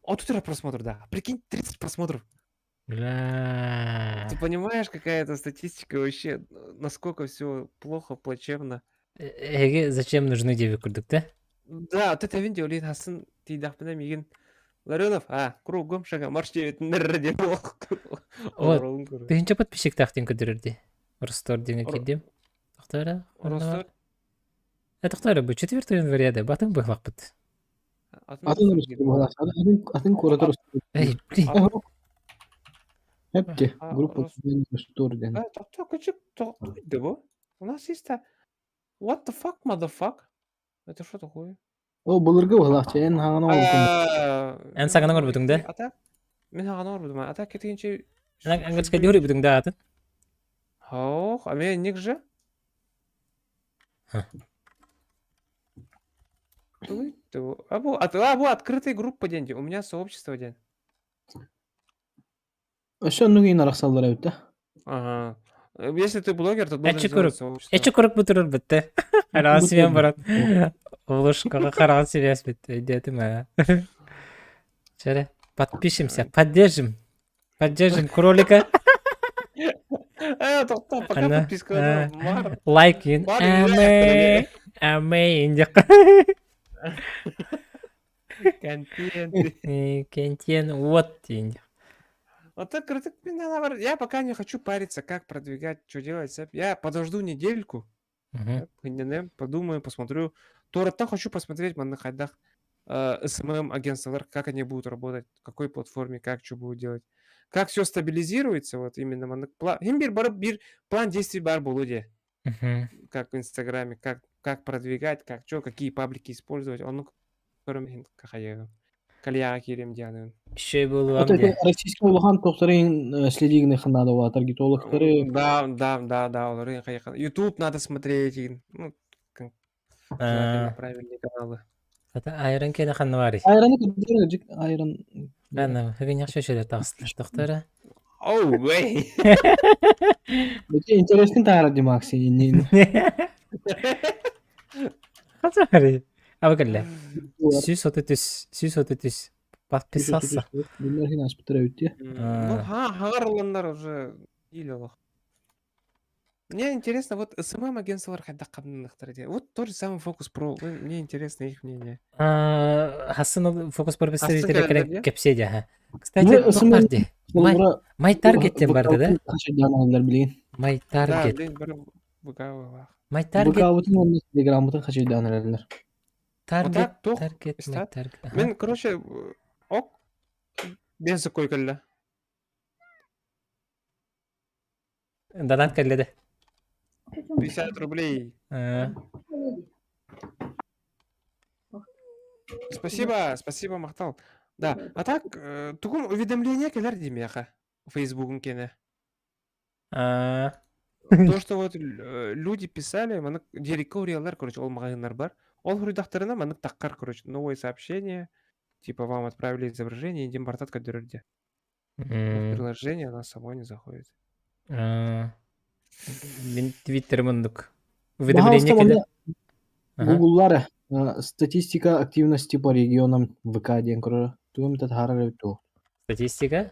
А тут уже просмотр, да. Прикинь, 30 просмотров. Бля. Ты понимаешь, какая это статистика вообще, насколько все плохо, плачевно. Эһиги зачем нужны диэбит курдук, да? Да, вот это видео, блин, хасын. Тиийдэхпинэ миигин Ларионов, а, кругом шага марш диэбитиннэр диэн Вот, олоролун көрөр. тыһыынча подписчиктаах диэн көрдөрөр дии. Ростор диэҥҥэ киирдим. Тохтоо Ростор Тохтоо эрэ, бу 4 января да батын быһлахпыт. атын Атын Ростор Ростор быһалаах. Атын атын куорат Ростор. Эй, блин. Эпти, группа Ростор диэн. Тохтоо, күчүк, тоҕо бу? У нас есть What the fuck, motherfuck? Это что такое? О, былыргы быһалаах эн хаҥан оҥорбутуҥ. Эн саҥаны оҥорбутуҥ да? Ата мин хаҥаны оҥорбутум. Ата кетигинче Эн английскай диһур да атын? Ох, а меня ник же? А бу, а бу открытая группа день. У меня сообщество день. Өссө оннук иин арахсаллар эбит да? Ага. Если ты блогер, то должен Эчи сделать курук. сообщество. Эчи курук бутурur битте. Хараҕа сибиэн баран. Улушкаҕа хараҕа сибээс битте. Өйдөөтүм ээ. Чэрэ, подпишемся, поддержим. Поддержим кролика. Тоқтоо, пока Ана, подписка бар. Лайк ин. Бар, Амэ, амэ, индик. Контент. Контент, вот индик. Вот так крытык, я пока не хочу париться, как продвигать, что делать. Я подожду недельку, подумаю, посмотрю. Туораттан хочу посмотреть манна хайдах SMM агентстволар, как они будут работать, в какой платформе, как что будут делать. Как все стабилизируется, вот именно маннык план. Биир бары биир план действий баар буолуо дии. Как в Инстаграме, как продвигать, как что, какие паблики использовать. Ону көрөм кальяға киирем дианын. Еще буолуам Это дии. российский улахан тохторын следигни ханада була таргетологтары. Да, олары YouTube надо смотреть. Ну, желательно правильные каналы. Это айран кене ханна барый. Айраны көрдөрөр айран. Ана, хыгын яхшы шөйлөр тагыстылар тохтора. Oh, wait. Бите интересный таарар ди Макси. Хаса барый. Аба кэллэ. 133, 133. Подписался. Bunlar хин аспытыра өттү. Ну, ха, хагарланнар уже или олох. Мне интересно, вот SMM агентстволар хайдах хамнаныхтар дии. Вот тот же самый Фокус Про. Мне интересно их мнение. Хасын Фокус Про Хасын представители кэлэллэр дии? кэпсиэ дии. Кстати, Ну, туох бар дии? My Target диэн барды да? Хачайдаан билигин. My Да, Target. блин, бары ВК баҕалаах. My Target. ВК-бытын уонна Телеграммытын хачайдаан эрэллэр. Target. так, туох Target. My истат. Target. Аха. Мин, короче, ок бензо кой кэллэ. Донат кэллэ да. 50 рублей. Спасибо, спасибо, махтал. Да, а так, тугум уведомление кэлэр дии миэхэ. Фейсбугум киэнэ. То, что вот люди писали, маннык дирекка уруйаллар, короче, ол маҕаһыыннар бар. Ол суруйдахтарына маннык таххар, короче, новое сообщение, типа вам отправили изображение, диэн бартат көрдөрөр дии. Но в приложение она само не заходит. Мин Твиттерим оннук. Уведомление Пожалуйста, кэлэр. Ага. Гугллар статистика активности по регионам ВК диэн көрөр. Тугум татаарар эбит туох. Статистика?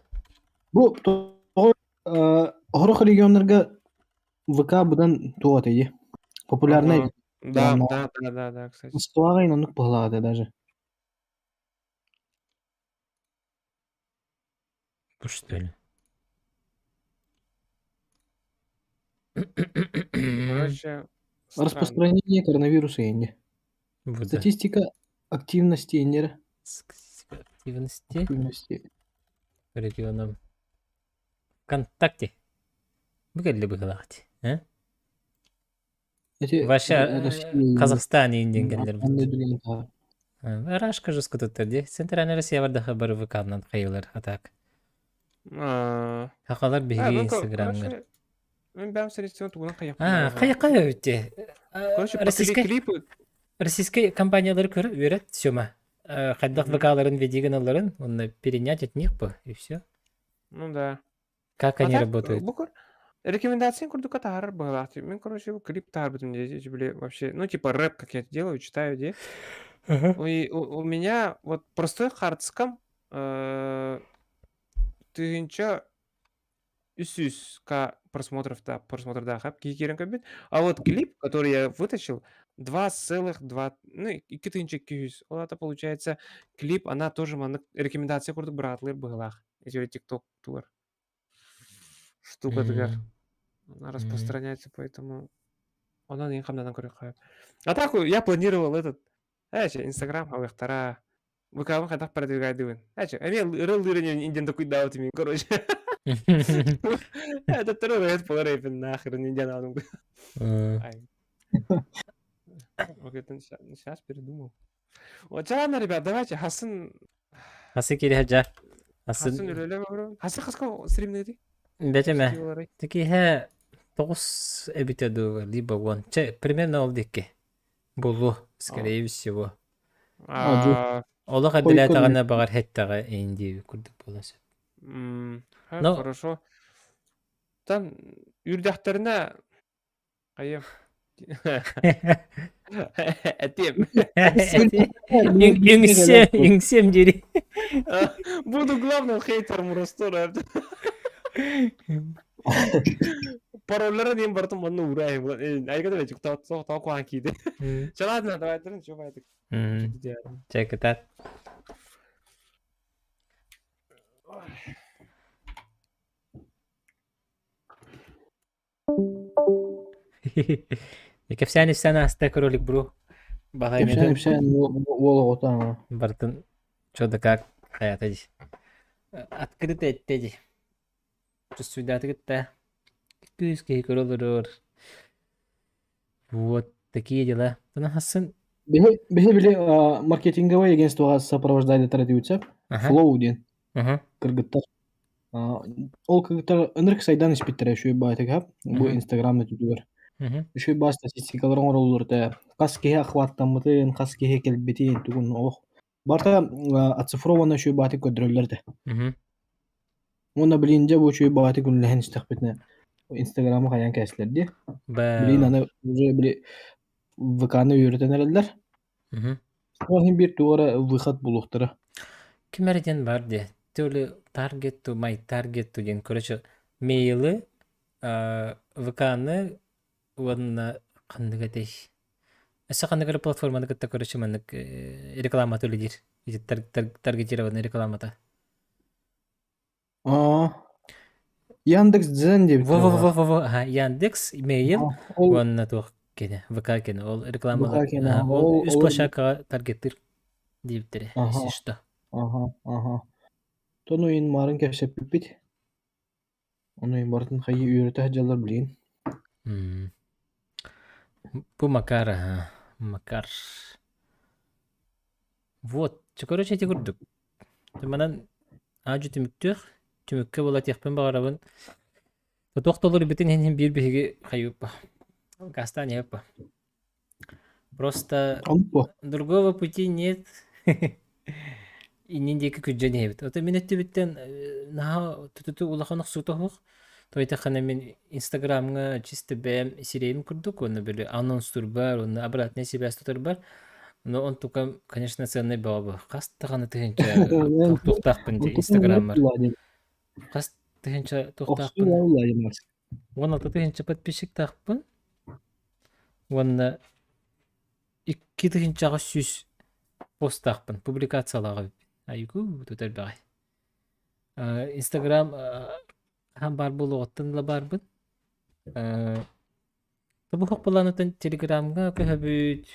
Бу тоҕо Хорох регионнарга ВК быдан туох этэй Популярный. Ага. Да, кстати. Москваҕа оннук быһылаҕа даже. Бу что ли? Короче, странно. Распространение коронавируса инде. Бу да. Статистика активности иннер. Активности Активности. по регионам. ВКонтакте. Бу кэллэ быһылаах дии. Э? Эти Вообще, Россия Казахстан иин кэллэр Анны бут. дүнен таа. Рашка жестко туттар дии. Центральная Россия бардаха бары ВК-нан хайылар а так. А, Хахалар а, биһиги ну, Инстаграмҥар. короче, мин бэйэм средством тугунан А, хайыахпын хайа хайа үтте. Короче, по Российскай клипы российскай компаниялары көрө үөрэт Сёма. Хайдах ВК-ларын ведигин онно перенять от них бы и все. Ну да. Как А они так, работают? бу көр рекомендация курдук таһаарар быһыылаах. Мин, короче, клип таһаарбытым дии, били, вообще, ну, типа рэп, как я делаю, читаю, дии. И у меня вот простой хардском тыһыынча 300к просмотров да, просмотрдаах киһи киирэн көрбүт. А вот клип, который я вытащил, 2,2, ну, 2200. Ол это получается, клип, она тоже маннык рекомендация курдук быраатылыр быһылаах. Эти TikTok тугар. Штукатыгар. Она распространяется, поэтому онон иин хамнанан көрүөххэ. А так я планировал этот, эчи, Инстаграм халыктара, ВК-бын хайдах продвигайдыбын. Эчи, эми ырыл-ырын инден докуйдаабыт мин, короче. Это второй раз поларейпин нахрен инден алдым. Ай. Вот это сейчас передумал. Вот, ладно, ребят, давайте, Хасан... Хасы кириһэ Хасан Хасан үлэлэ бро. Хасан хаска стримнеди? Бэтэмэ. Тикиһэ тоҕус эбитэ дуу, либо уон. Чэ, примерно ол диэки. Булу, скорее всего. Олох эрдэлээтэҕинэ баҕар һэттэҕэ индии курдук буолан сөп. Но хорошо. Там үрдэхтэринэ хайа этиэм. Үҥсэм, үҥсэм дири. Буду главным хейтером Ростора. Пароллара диэн барытын манна уураа. Айгада бэчик тоо куаан кииди. Чэ ладно, давай дырын, чё байтык. Чэ, кытаат. Кэпсээн ипсээн ааста кролик бро. Кэпсээн ипсээн уол оҕото Бартын чё да как хаята дии. Открыто этте дии. Чувствуйдааты кытта күүс киһи көрө олорор. Вот такие дела. Тына хасын Биһи биһи били маркетинговое агентствоҕа сопровождали традиция Flow диэн кыргыттар. Ол кыргыттар ынырык сайдан испиттэрэ үчүгэй баайтыга бу Инстаграм өтүтүгэр. Үчүгэй баа статистикалар оҥороллор этэ. Хас киһи охваттаммытын, хас киһи кэлбитин, тугун олох барыта оцифрованно үчүгэй баайтык көрдөрөллөр этэ. Уонна билин дьэ бу үчүгэй баҕайытык үлэлэһэн истэхпитинэ Инстаграмы хайаан кээстилэр дии. Билин аны уже били ВК-ны үөрэтэн эрэллэр. Ол иһин биир тугу эрэ выход булуохтара. Ким эрэ диэн бар дии. То ли target to my target to диэн короче мейлы ВК-ны уонна ханнык этэй өссө ханнык эрэ платформаны кытта короче маннык рекламата үлэлиир таргетированный рекламата. Аа, Яндекс Дзен диэбиттэр Во-во-во-во-во, аха, Яндекс, Mail уонна туох кини, ВК кини, ол рекламалар, ВК кини, аха, ол ол үс ол площадкаҕа таргеттыыр диэбиттэрэ, Аха, если что. аха, аха. Тону иин маарын кэпсэппиппит. Ону иин барытын хайыы үөрэтэ сылдьаллар билигин. М. Бу Макар, аха, Макар. Вот, короче, ити курдук. Манан аадьу түмүктүөх, түмүккэ буолатыахпын баҕарабын. Тотуох толорбутун иһин биир биһиги хайыыппа. Гаастаан иһэппа. Просто другого пути нет. Иннин диэки күддьэн иһэбит. Ото мин өттүбүттэн наһаа тутуту улахан охсуута суох. Тойтаххана мин Инстаграмҥа чисто бэйэм сирэйим курдук уонна били анонстурбар уонна обратная связь тутарбар. Но он только, конечно, ценный бөҕө бу. Хас даҕаны тыһыынча туохтаахпын дии Инстаграммар. Хас тыһыынча туохтаахпын. 16 тыһыынча подписчиктаахпын. Уонна 2 тыһыынчаҕа 100 постаахпын, публикациялаах эбиппин. Айгу, тут элбэҕэй. Инстаграм хаһан баар буолуоҕуттан ыла баарбын. Тобуһук былаанытын Телеграмҥа көһөбүт,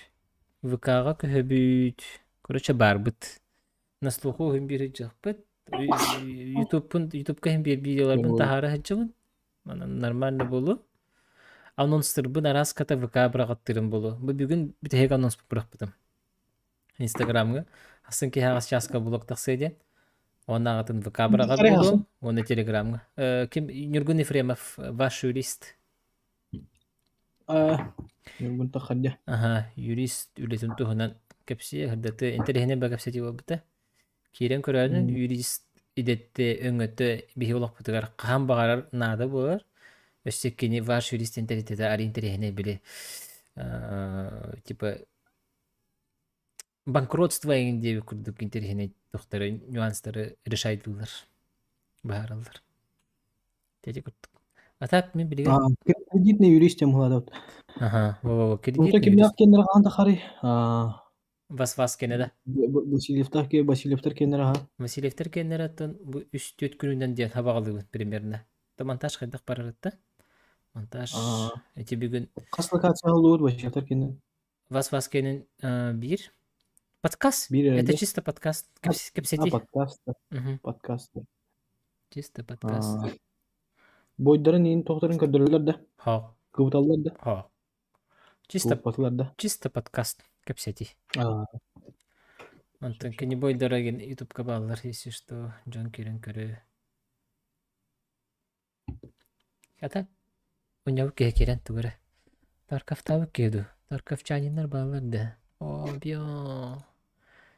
ВК-ҕа көһөбүт, короче баарбыт. На слуху иһин биир сылдьыахпыт. Ютубпун Ютубка иһин биир видеоларбын таһаара сылдьабын. Манан нормально буолуо. Анонстарбын араас ката ВК быраҕаттыырым буолуо. Бу бүгүн бүтэһик анонспун бырахпытым. Инстаграмҥа ахсын киһи аҕыс чааска блог тахсыа диэн. Уонна аҕатын ВК быраҕар буолуом, уонна Телеграмҥа. Ким Ньургун Ефремов, ваш юрист. Ньургун таххардя. Аха, юрист үлэтин туһунан кэпсиэ, сырдаты интэриэһинэй ба кэпсэтии буолбута. Киирэн көрөөнүн юрист идэтте өҥөтө биһи олохпутугар хаһан баҕарар наада буолар. Өссө кини ваш юрист интэритэтэ ары интэриэһинэй били типа банкротство эҥин диэбит курдук интэриэһинэй тохтору нюанстары решайдыллар, быһаараллар. Ити курдук. А так мин билигин Кредитный юрист тем буолар. Аха, во-во, Онто кредитный кимнээх юрист. киэннэрэ хаһан тахарый? Аа, Вас-вас кэнэ да. Васильевтар Васильевтар киэннэрэ аха. Васильевтар киэннэрэ оттон бу үс-түөрт күнүнэн диэн хабаҕалыыбын примерно. То монтаж хайдах барарытта? Монтаж Аа, ити бүгүн хас локация олуут Васильевтар киэннэр? Вас-вас кэнин биир подкаст. Биир Это эрэ. чисто подкаст. А, Кэпсэтии. подкаст. Мгм. Подкаст. Чисто подкаст. Аа, бойдарын иин тохторун көрдөрөллөр да? Хо. Кыбыталлар да? Хо. Чисто, Кубпатылар да? чисто подкаст кэпсэтии. Аа, Онтон кини бойдара ген ютубка бааллар, если что, дьон киирэн көрөө. А так, унньабыт киһи киирэн тугу эрэ. Тарковтаабыт киһи дуу? Тарковчаниннар бааллар да? Оо, био.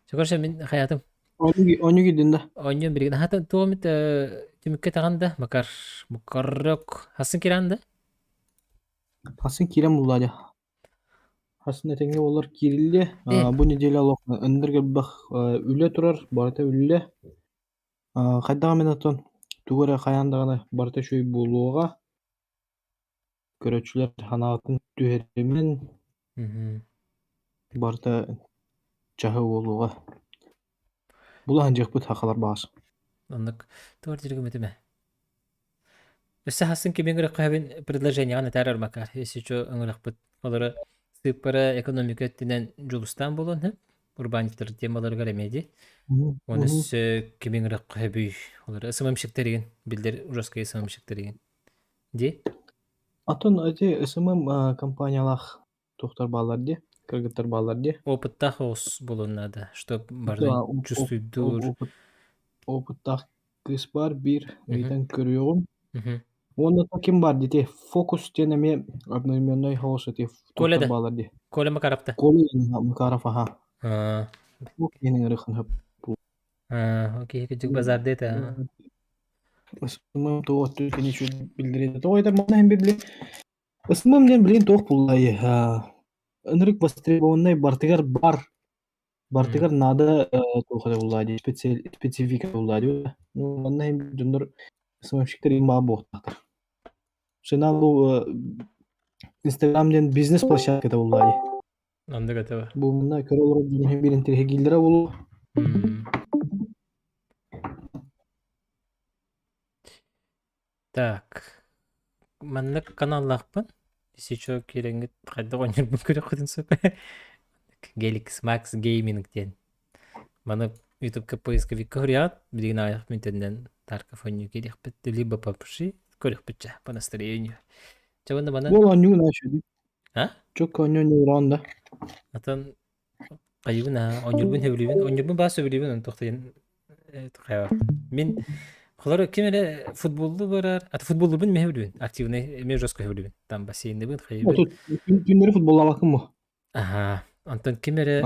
Чокорше мин хайатым. Оонньуу киирдин да? Оонньуом билигин. Хата туом түмүккэ таҕан да, Макар, Макарок. Хасын киирэн да? Хасын киирэн булла дьэ. Хасын этэҥҥэ буоллар киириллиэ. Э. Бу неделя олох ындыр элбэх үлэ турар, барыта үлэ. Хайдах эмэ оттон тугу эрэ хайаан даҕаны барыта үчүгэй буолуоҕа. Көрөөччүлэр санаатын түһэримэн барыта чаһы буолуоҕа. Булаһын дьиэхпит сахалар баҕас. Оннук туор дьиргим этимэ. Өссө хасын кимин көрөххөбүн предложениеҕын этээр Макар, если что ыҥырахпыт. Олору сыыппара экономика өттүнэн дьулустаан буолуон сөп. Урбаанньыттар темаларыгар эмиэ дии. Оны өссө кимин көрөххөбүй. Олору СММщиктэригин, биллэр жесткай СММщиктэригин. Дии. Атын эти СММ компаниялаах туохтар бааллар дии, кыргыттар бааллар дии. Опыттаах оҕус буолуон наада, чтоб бары чувствуйдуур. Опыттаах кыыс баар биир ыйытан көрүөҕүм. Уонна ким баар дии Фокус диэн эмиэ одноименной хаос ити Коля да. бааллар дии. Коля Макаровта. Коля Макаров аха. Окей, ырыхан Окей, кыдьык базар дете. СММ туох кини биллэрин. Тоҕо этэр манна иһин били СММ диэн билигин туох буоллай ынырык востребованнай бартыгар бар бартыгар наада туох эрэ буоллаа дии специфика буоллаа дии ну манна иһин дьоннор СММщиктэр иһин баар буолуохтаахтар Сына бу Инстаграм диэн бизнес площадката буоллаа дии Оннук этэ бу манна көрө олорор дьон иһин биир интэриэһиргииллэрэ буолуо. Так, маннык каналлаахпын. Если киирэҥҥит хайдах оонньуурбун көрүөххүтүн сөп. Gelix Max Gaming диэн. Маны ютубка поисковикка суруйаҕыт, билигин аҕыйах мүнүүтэнэн Тарков оонньуу киириэхпит, либо PUBG көрүөхпүт чэ, по настроению. Чэ уонна маны Ол оонньуу наша А? Чөк оонньуу оонньуураан да. Атын Хайыбын аа, оонньуурбун сөбүлүүбүн. Оонньуурбун баар сөбүлүүбүн, ону туох да диэн хайа Мин холоро ким эрэ футболлуу барар, ата футболлуубун эмиэ сөбүлүүбүн, активный эмиэ жестко сөбүлүүбүн. Там бассейнныбын, хайыбын. Түүннэри футболлаабаккын бу? Аһаа, онтон ким эрэ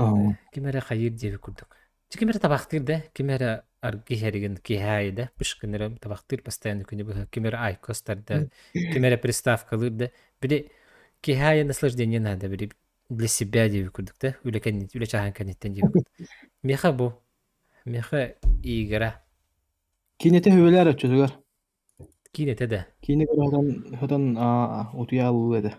ким эрэ хайыыр диэбит курдук. Чэ ким эрэ табахтыыр да, ким эрэ аргы иһэригин киэһэ аайы да, пыш гыннарым табахтыыр постоянно күнү быһа, ким эрэ айкос тардар, ким эрэ приставкалыыр да. Били киэһэ аайы наслаждение наада, били для себя диэбит курдук да үлэ кэннит үлэ чааһын кэнниттэн диэбит курдук миэхэ бу миэхэ игра Киинэтэ үһүөлэр оччотугар. Киинэтэ да Киинэ көрө сытан утуйа алыы этэ.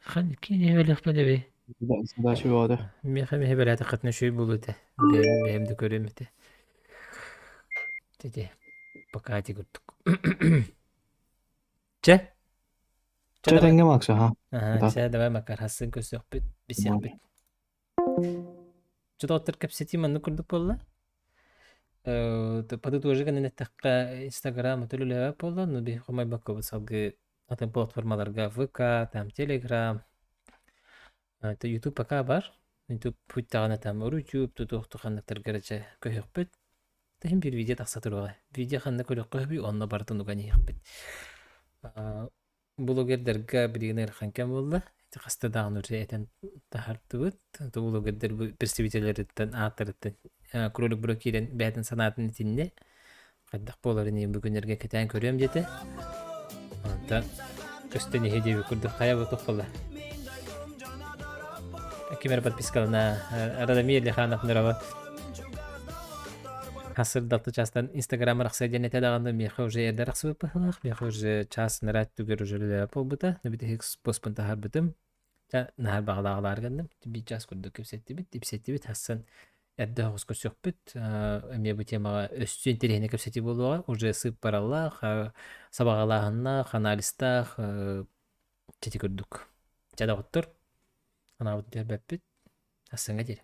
Хан киинэ үһүөлэхпин эбий Задача бөҕөтө. Миэхэ миэхэ бэлээтэ үчүгэй буолуо этэ бэйэм бэйэм да көрүөм этэ Тете пока ити курдук Чэ Чэ тэҥҥэ Макс аха. Аха, чэ давай Макар хасын көрсүөхпүт, билсиэхпит. Чэ доҕоттор кэпсэтии маннык курдук буолла. Подытожи гынан эттэххэ Инстаграм үлэлээбэт буолла, но биһи хомойбоккобут салгыы атын платформаларга ВК, там Телеграм, YouTube пока бар. YouTube пуйтаҕына там Рутюб тутуохту ханныктарга чэ көһүөхпүт. Иһин биир видео тахса туруоҕа. Видео ханна көрүөххэ сөбүй, онно барытын уган иһиэхпит. Блогердарга билигин ыарахан кэм буолла. Ити хаста даҕаны уже этэн таһаардыбыт. Блогердар представителлэриттэн, ааттарыттан кролик бро киирэн бэйэтин санаатын итиннэ. Хайдах буоларын иһин бүгүннэргэ кэтээн көрүөм диэтэ. Онтон көстөн иһи диэбит курдук хайа бу туох буолла? Ким эрэ подпискалана Радомир Лиханов Нырова. Сарсыардалты чаастан Инстаграм арахсыа диэн этэ даҕаны миэхэ уже эрдэ арахсыбыт быһыылаах, миэхэ уже чаас нара түгэр уже үлэлээбит буолбута. Бүтэһик поспун таһаарбытым. Ча наһаар баҕалааҕылаар гынным. Биир чаас курдук кэпсэттибит, ипсэттибит. Хассан эрдэ оҕус көрсүөхпүт. Эмиэ бу темаҕа өссө интэриэһинэй кэпсэтии буолуоҕа. Уже сыыппаралаах, сабаҕалааһыннаах, анализтаах ити курдук. Чэ доҕоттор, анаабытын түһэрбэппит. Ассыҥҥа диэри.